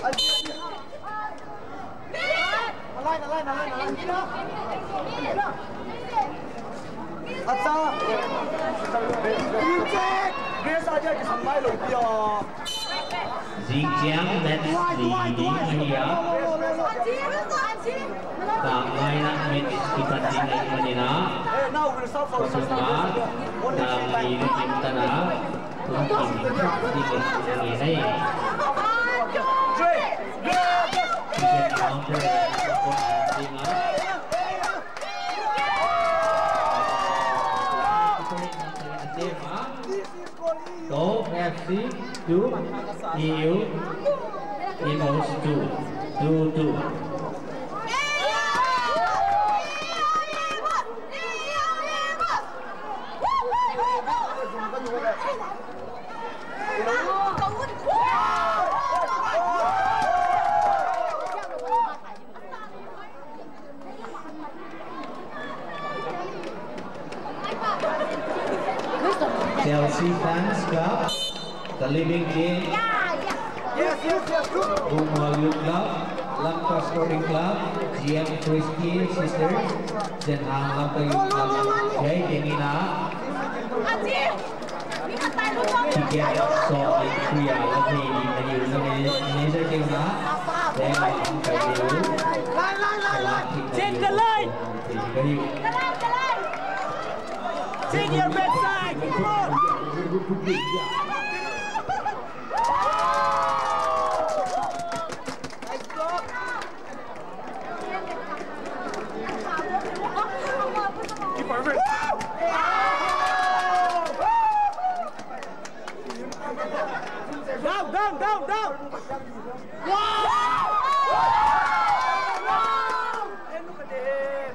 Ansi. Nalai, nalai, nalai, nalai. Acha. Grace aja kisam mai lo pia. Jing chiang match li ding ahi a. Tah ngai na match kipat ding ahi manin a. Pathum a, tah li na kim tan a. Tum kim thak ding ahi nge nai. Second round ding a. Go, F C, two, E U, Imus, two, two, two. Chelsea Fans Club, The Living Dream, Yes, yes, yes, good. Bungwal Youth Club, Lamka Sporting Club, G M Christie Sisters, Zenhang Lamka Youth Club, Jai Dengina. Ticket so ai kuya la thei ni, na yu na me, manager keu na. Then ang kai yu. Line, line, line, line. Check the line. Check your backside. Good. Nice block. Down, down, down, down. Wow! Wow! Hey, look at this.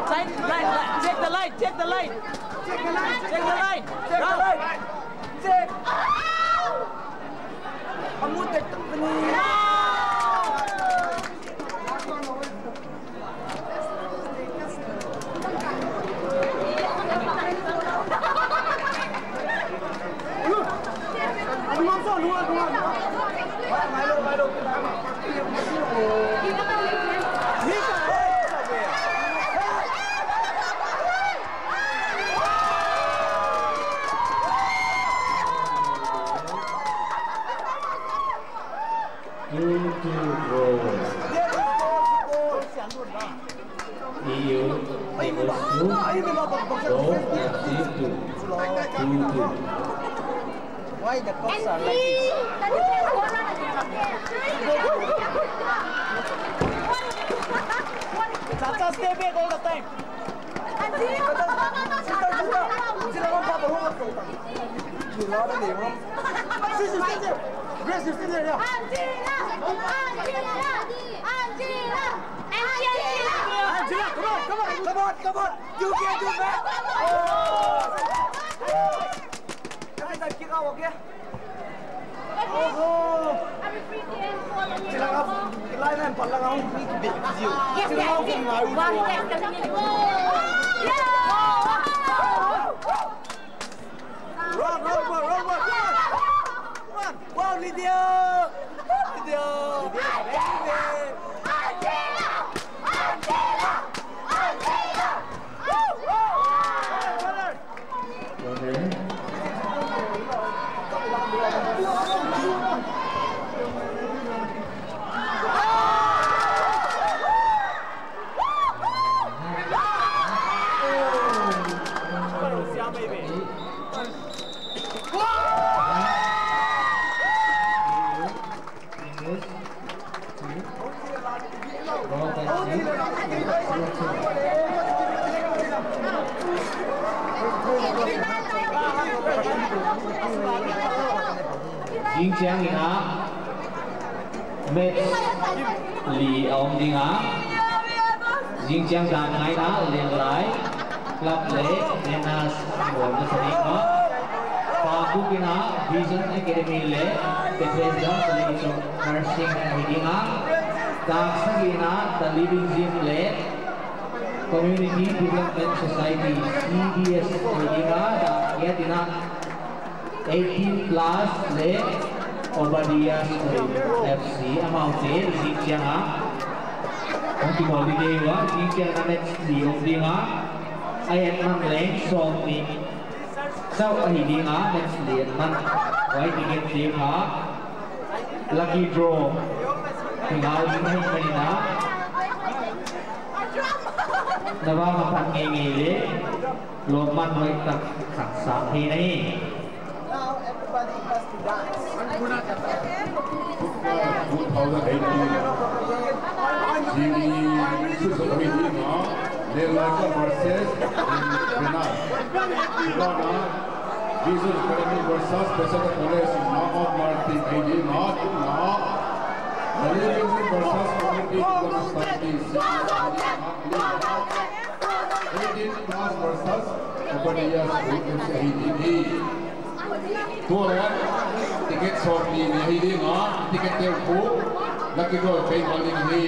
Light, light, light. Check the light, check the light. Check the light. Check the light. Check the light. Check. Amu tek tek ni. Tables two, Go F C two, two two. Why the cocks are like this? Chacha, stay back all the time. Grace, you stay there, yeah. Angela! Angela! Angela! Angela! Angela, come on, come on, come on, come on. You can do that. Oh. Every time kick out, okay? Oh. Angela, line and palang out, we can beat you. Yes, yes, yes. One, yes, yes. Run, run, run, run, run, run. Run. Wow, Lydia! Lydia, baby! Angela! Angela! Angela! Woo! Woo! Well done. Jingchang in a match li a um ding a. Jingchang dan ngai na Lenlai Club le Nenas Bol na sa ding a. Pakhup in a Vision Academy le Bethesda College of Nursing hi ding a. Dak sagi in a The Living Gym le Community Development Society, C D S hi ding a. Dak get in a eighteen plus le Obadiah School F C amaute jingchang a. Hung kimol ding uva, jingchang a match li um ding a. A-et man leng som ni. Sao ahi ding a match li et man. Wai ticket te pha. Lucky draw. Kingal ding ahi mai na. Na ba ma phat ngei ngei le. Lom man wai tak khat sang hi na hi. Now everybody has to dance. Two thousand eighteen. Jing Suzuki Lima, Lelaka versus Vinas. Ivana, Jesus Academy versus Pesada College, Mount Martin, Lima, Lima. Lelaka versus Community Development Society, eighteen plus versus Obadiah School F C hi ding hi. Tua le, ticket som ni ni hi ding a, ticket te khu, lucky draw pe mal ding hi.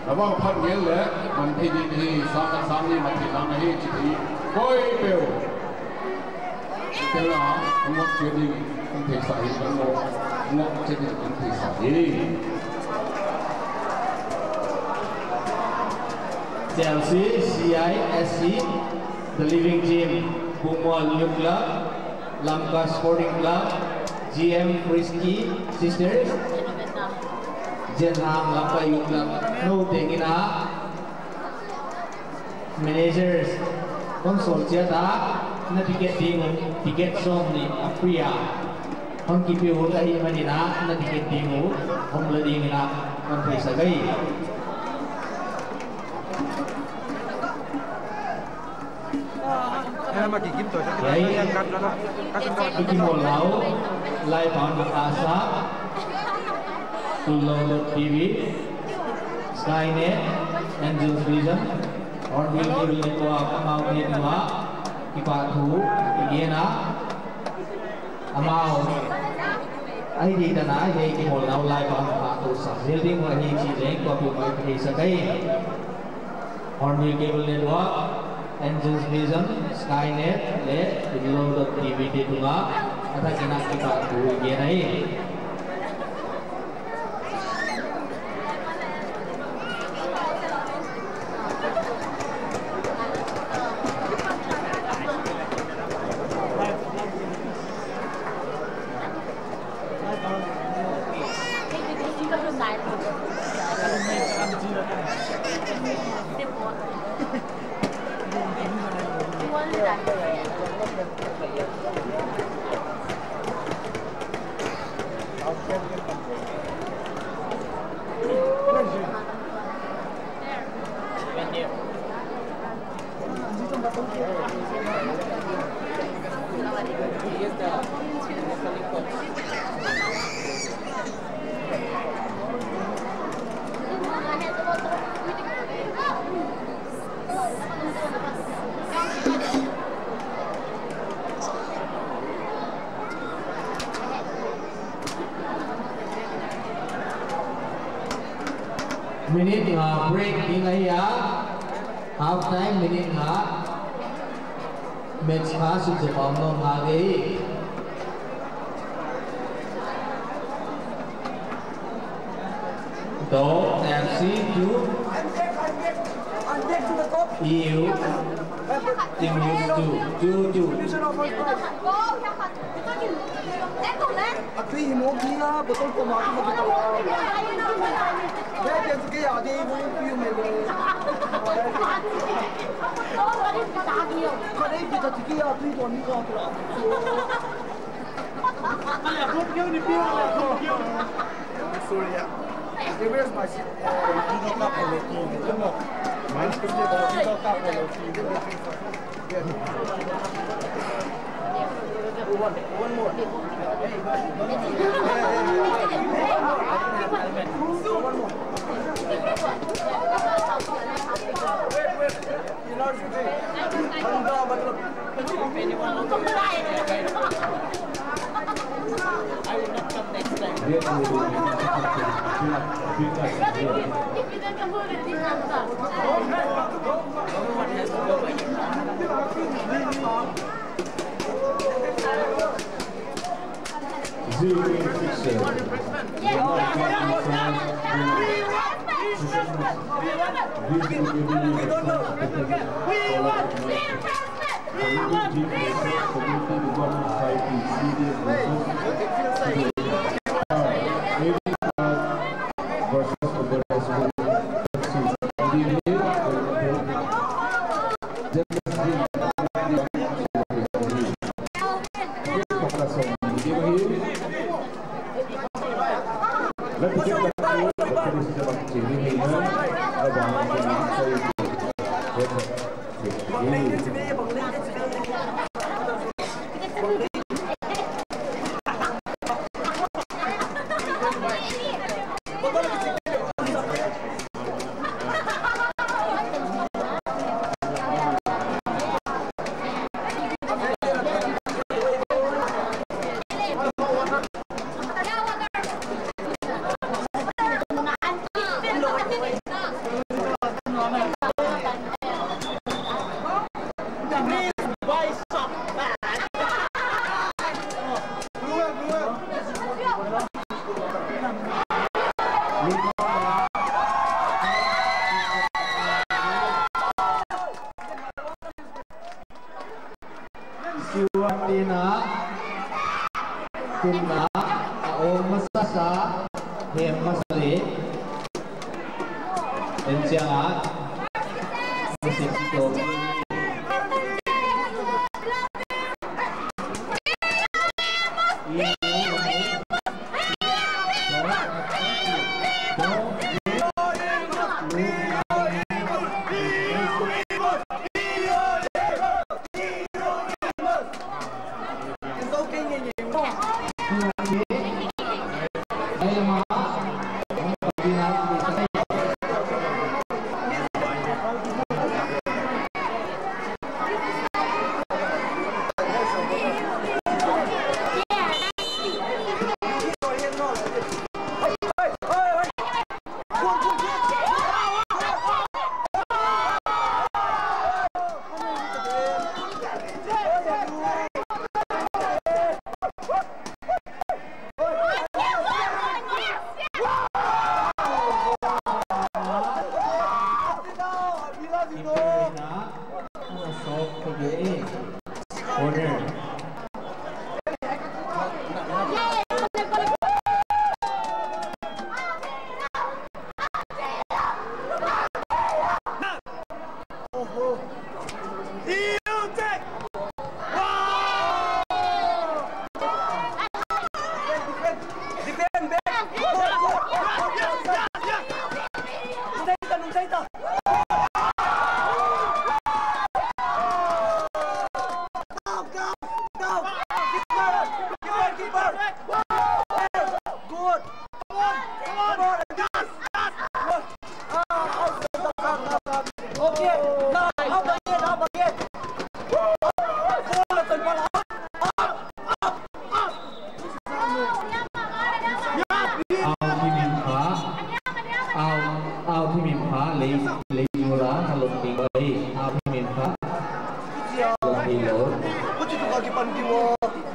Abang phat ngel le, man thei ding hi, sang khat sang ni man thei lang hi, chi hi. Koi peu. Peu la, ngok che ding, kan thei sa hi, kan ngok, ngok che ding, kan thei sa hi. Chelsea, C I S C, The Living Gym, Bungmual Youth Club, Lamka Sporting Club, G M Frisky Sisters, Jenham Lamka Youth Club, no tengina, managers, console chia ta, na ticket ding, ticket som ni, a free a. Hon kipe u ahi manina, na ticket ding u, hon la ding na, hon pisa gai. Ena ma kikim to, Yai. Kikim to. Ikimol nau, live on Akasa, Tulong T V, Skynet, Angels Vision, Hornbill Cable Network, amau ni ma, kipa thu, igena, amau. Ahi di dana, ahi kimol nau live on Akasa, building wa hi chi leng, ko pu mai pisa gai. Hornbill Cable Network, Angels Vision, Skynet, le Below dot T V te tunga, atha kina kipa thu igena hi. Minute nga break ding ahi a, half time minute nga. Match kha sut jep a um nom nga gei. Dong F C two, E U Timos two, two two. Atui hi mo pi a bottle ko ma ko ma ko. Be be ke ya de mo pi me. Ka de ke ta ki ya tui ko ni ko la. Sorry, yeah. Where's my seat? Siwan tina, tina, a ong masasa, hem masale. Enchang a, masip sito. pan diu o.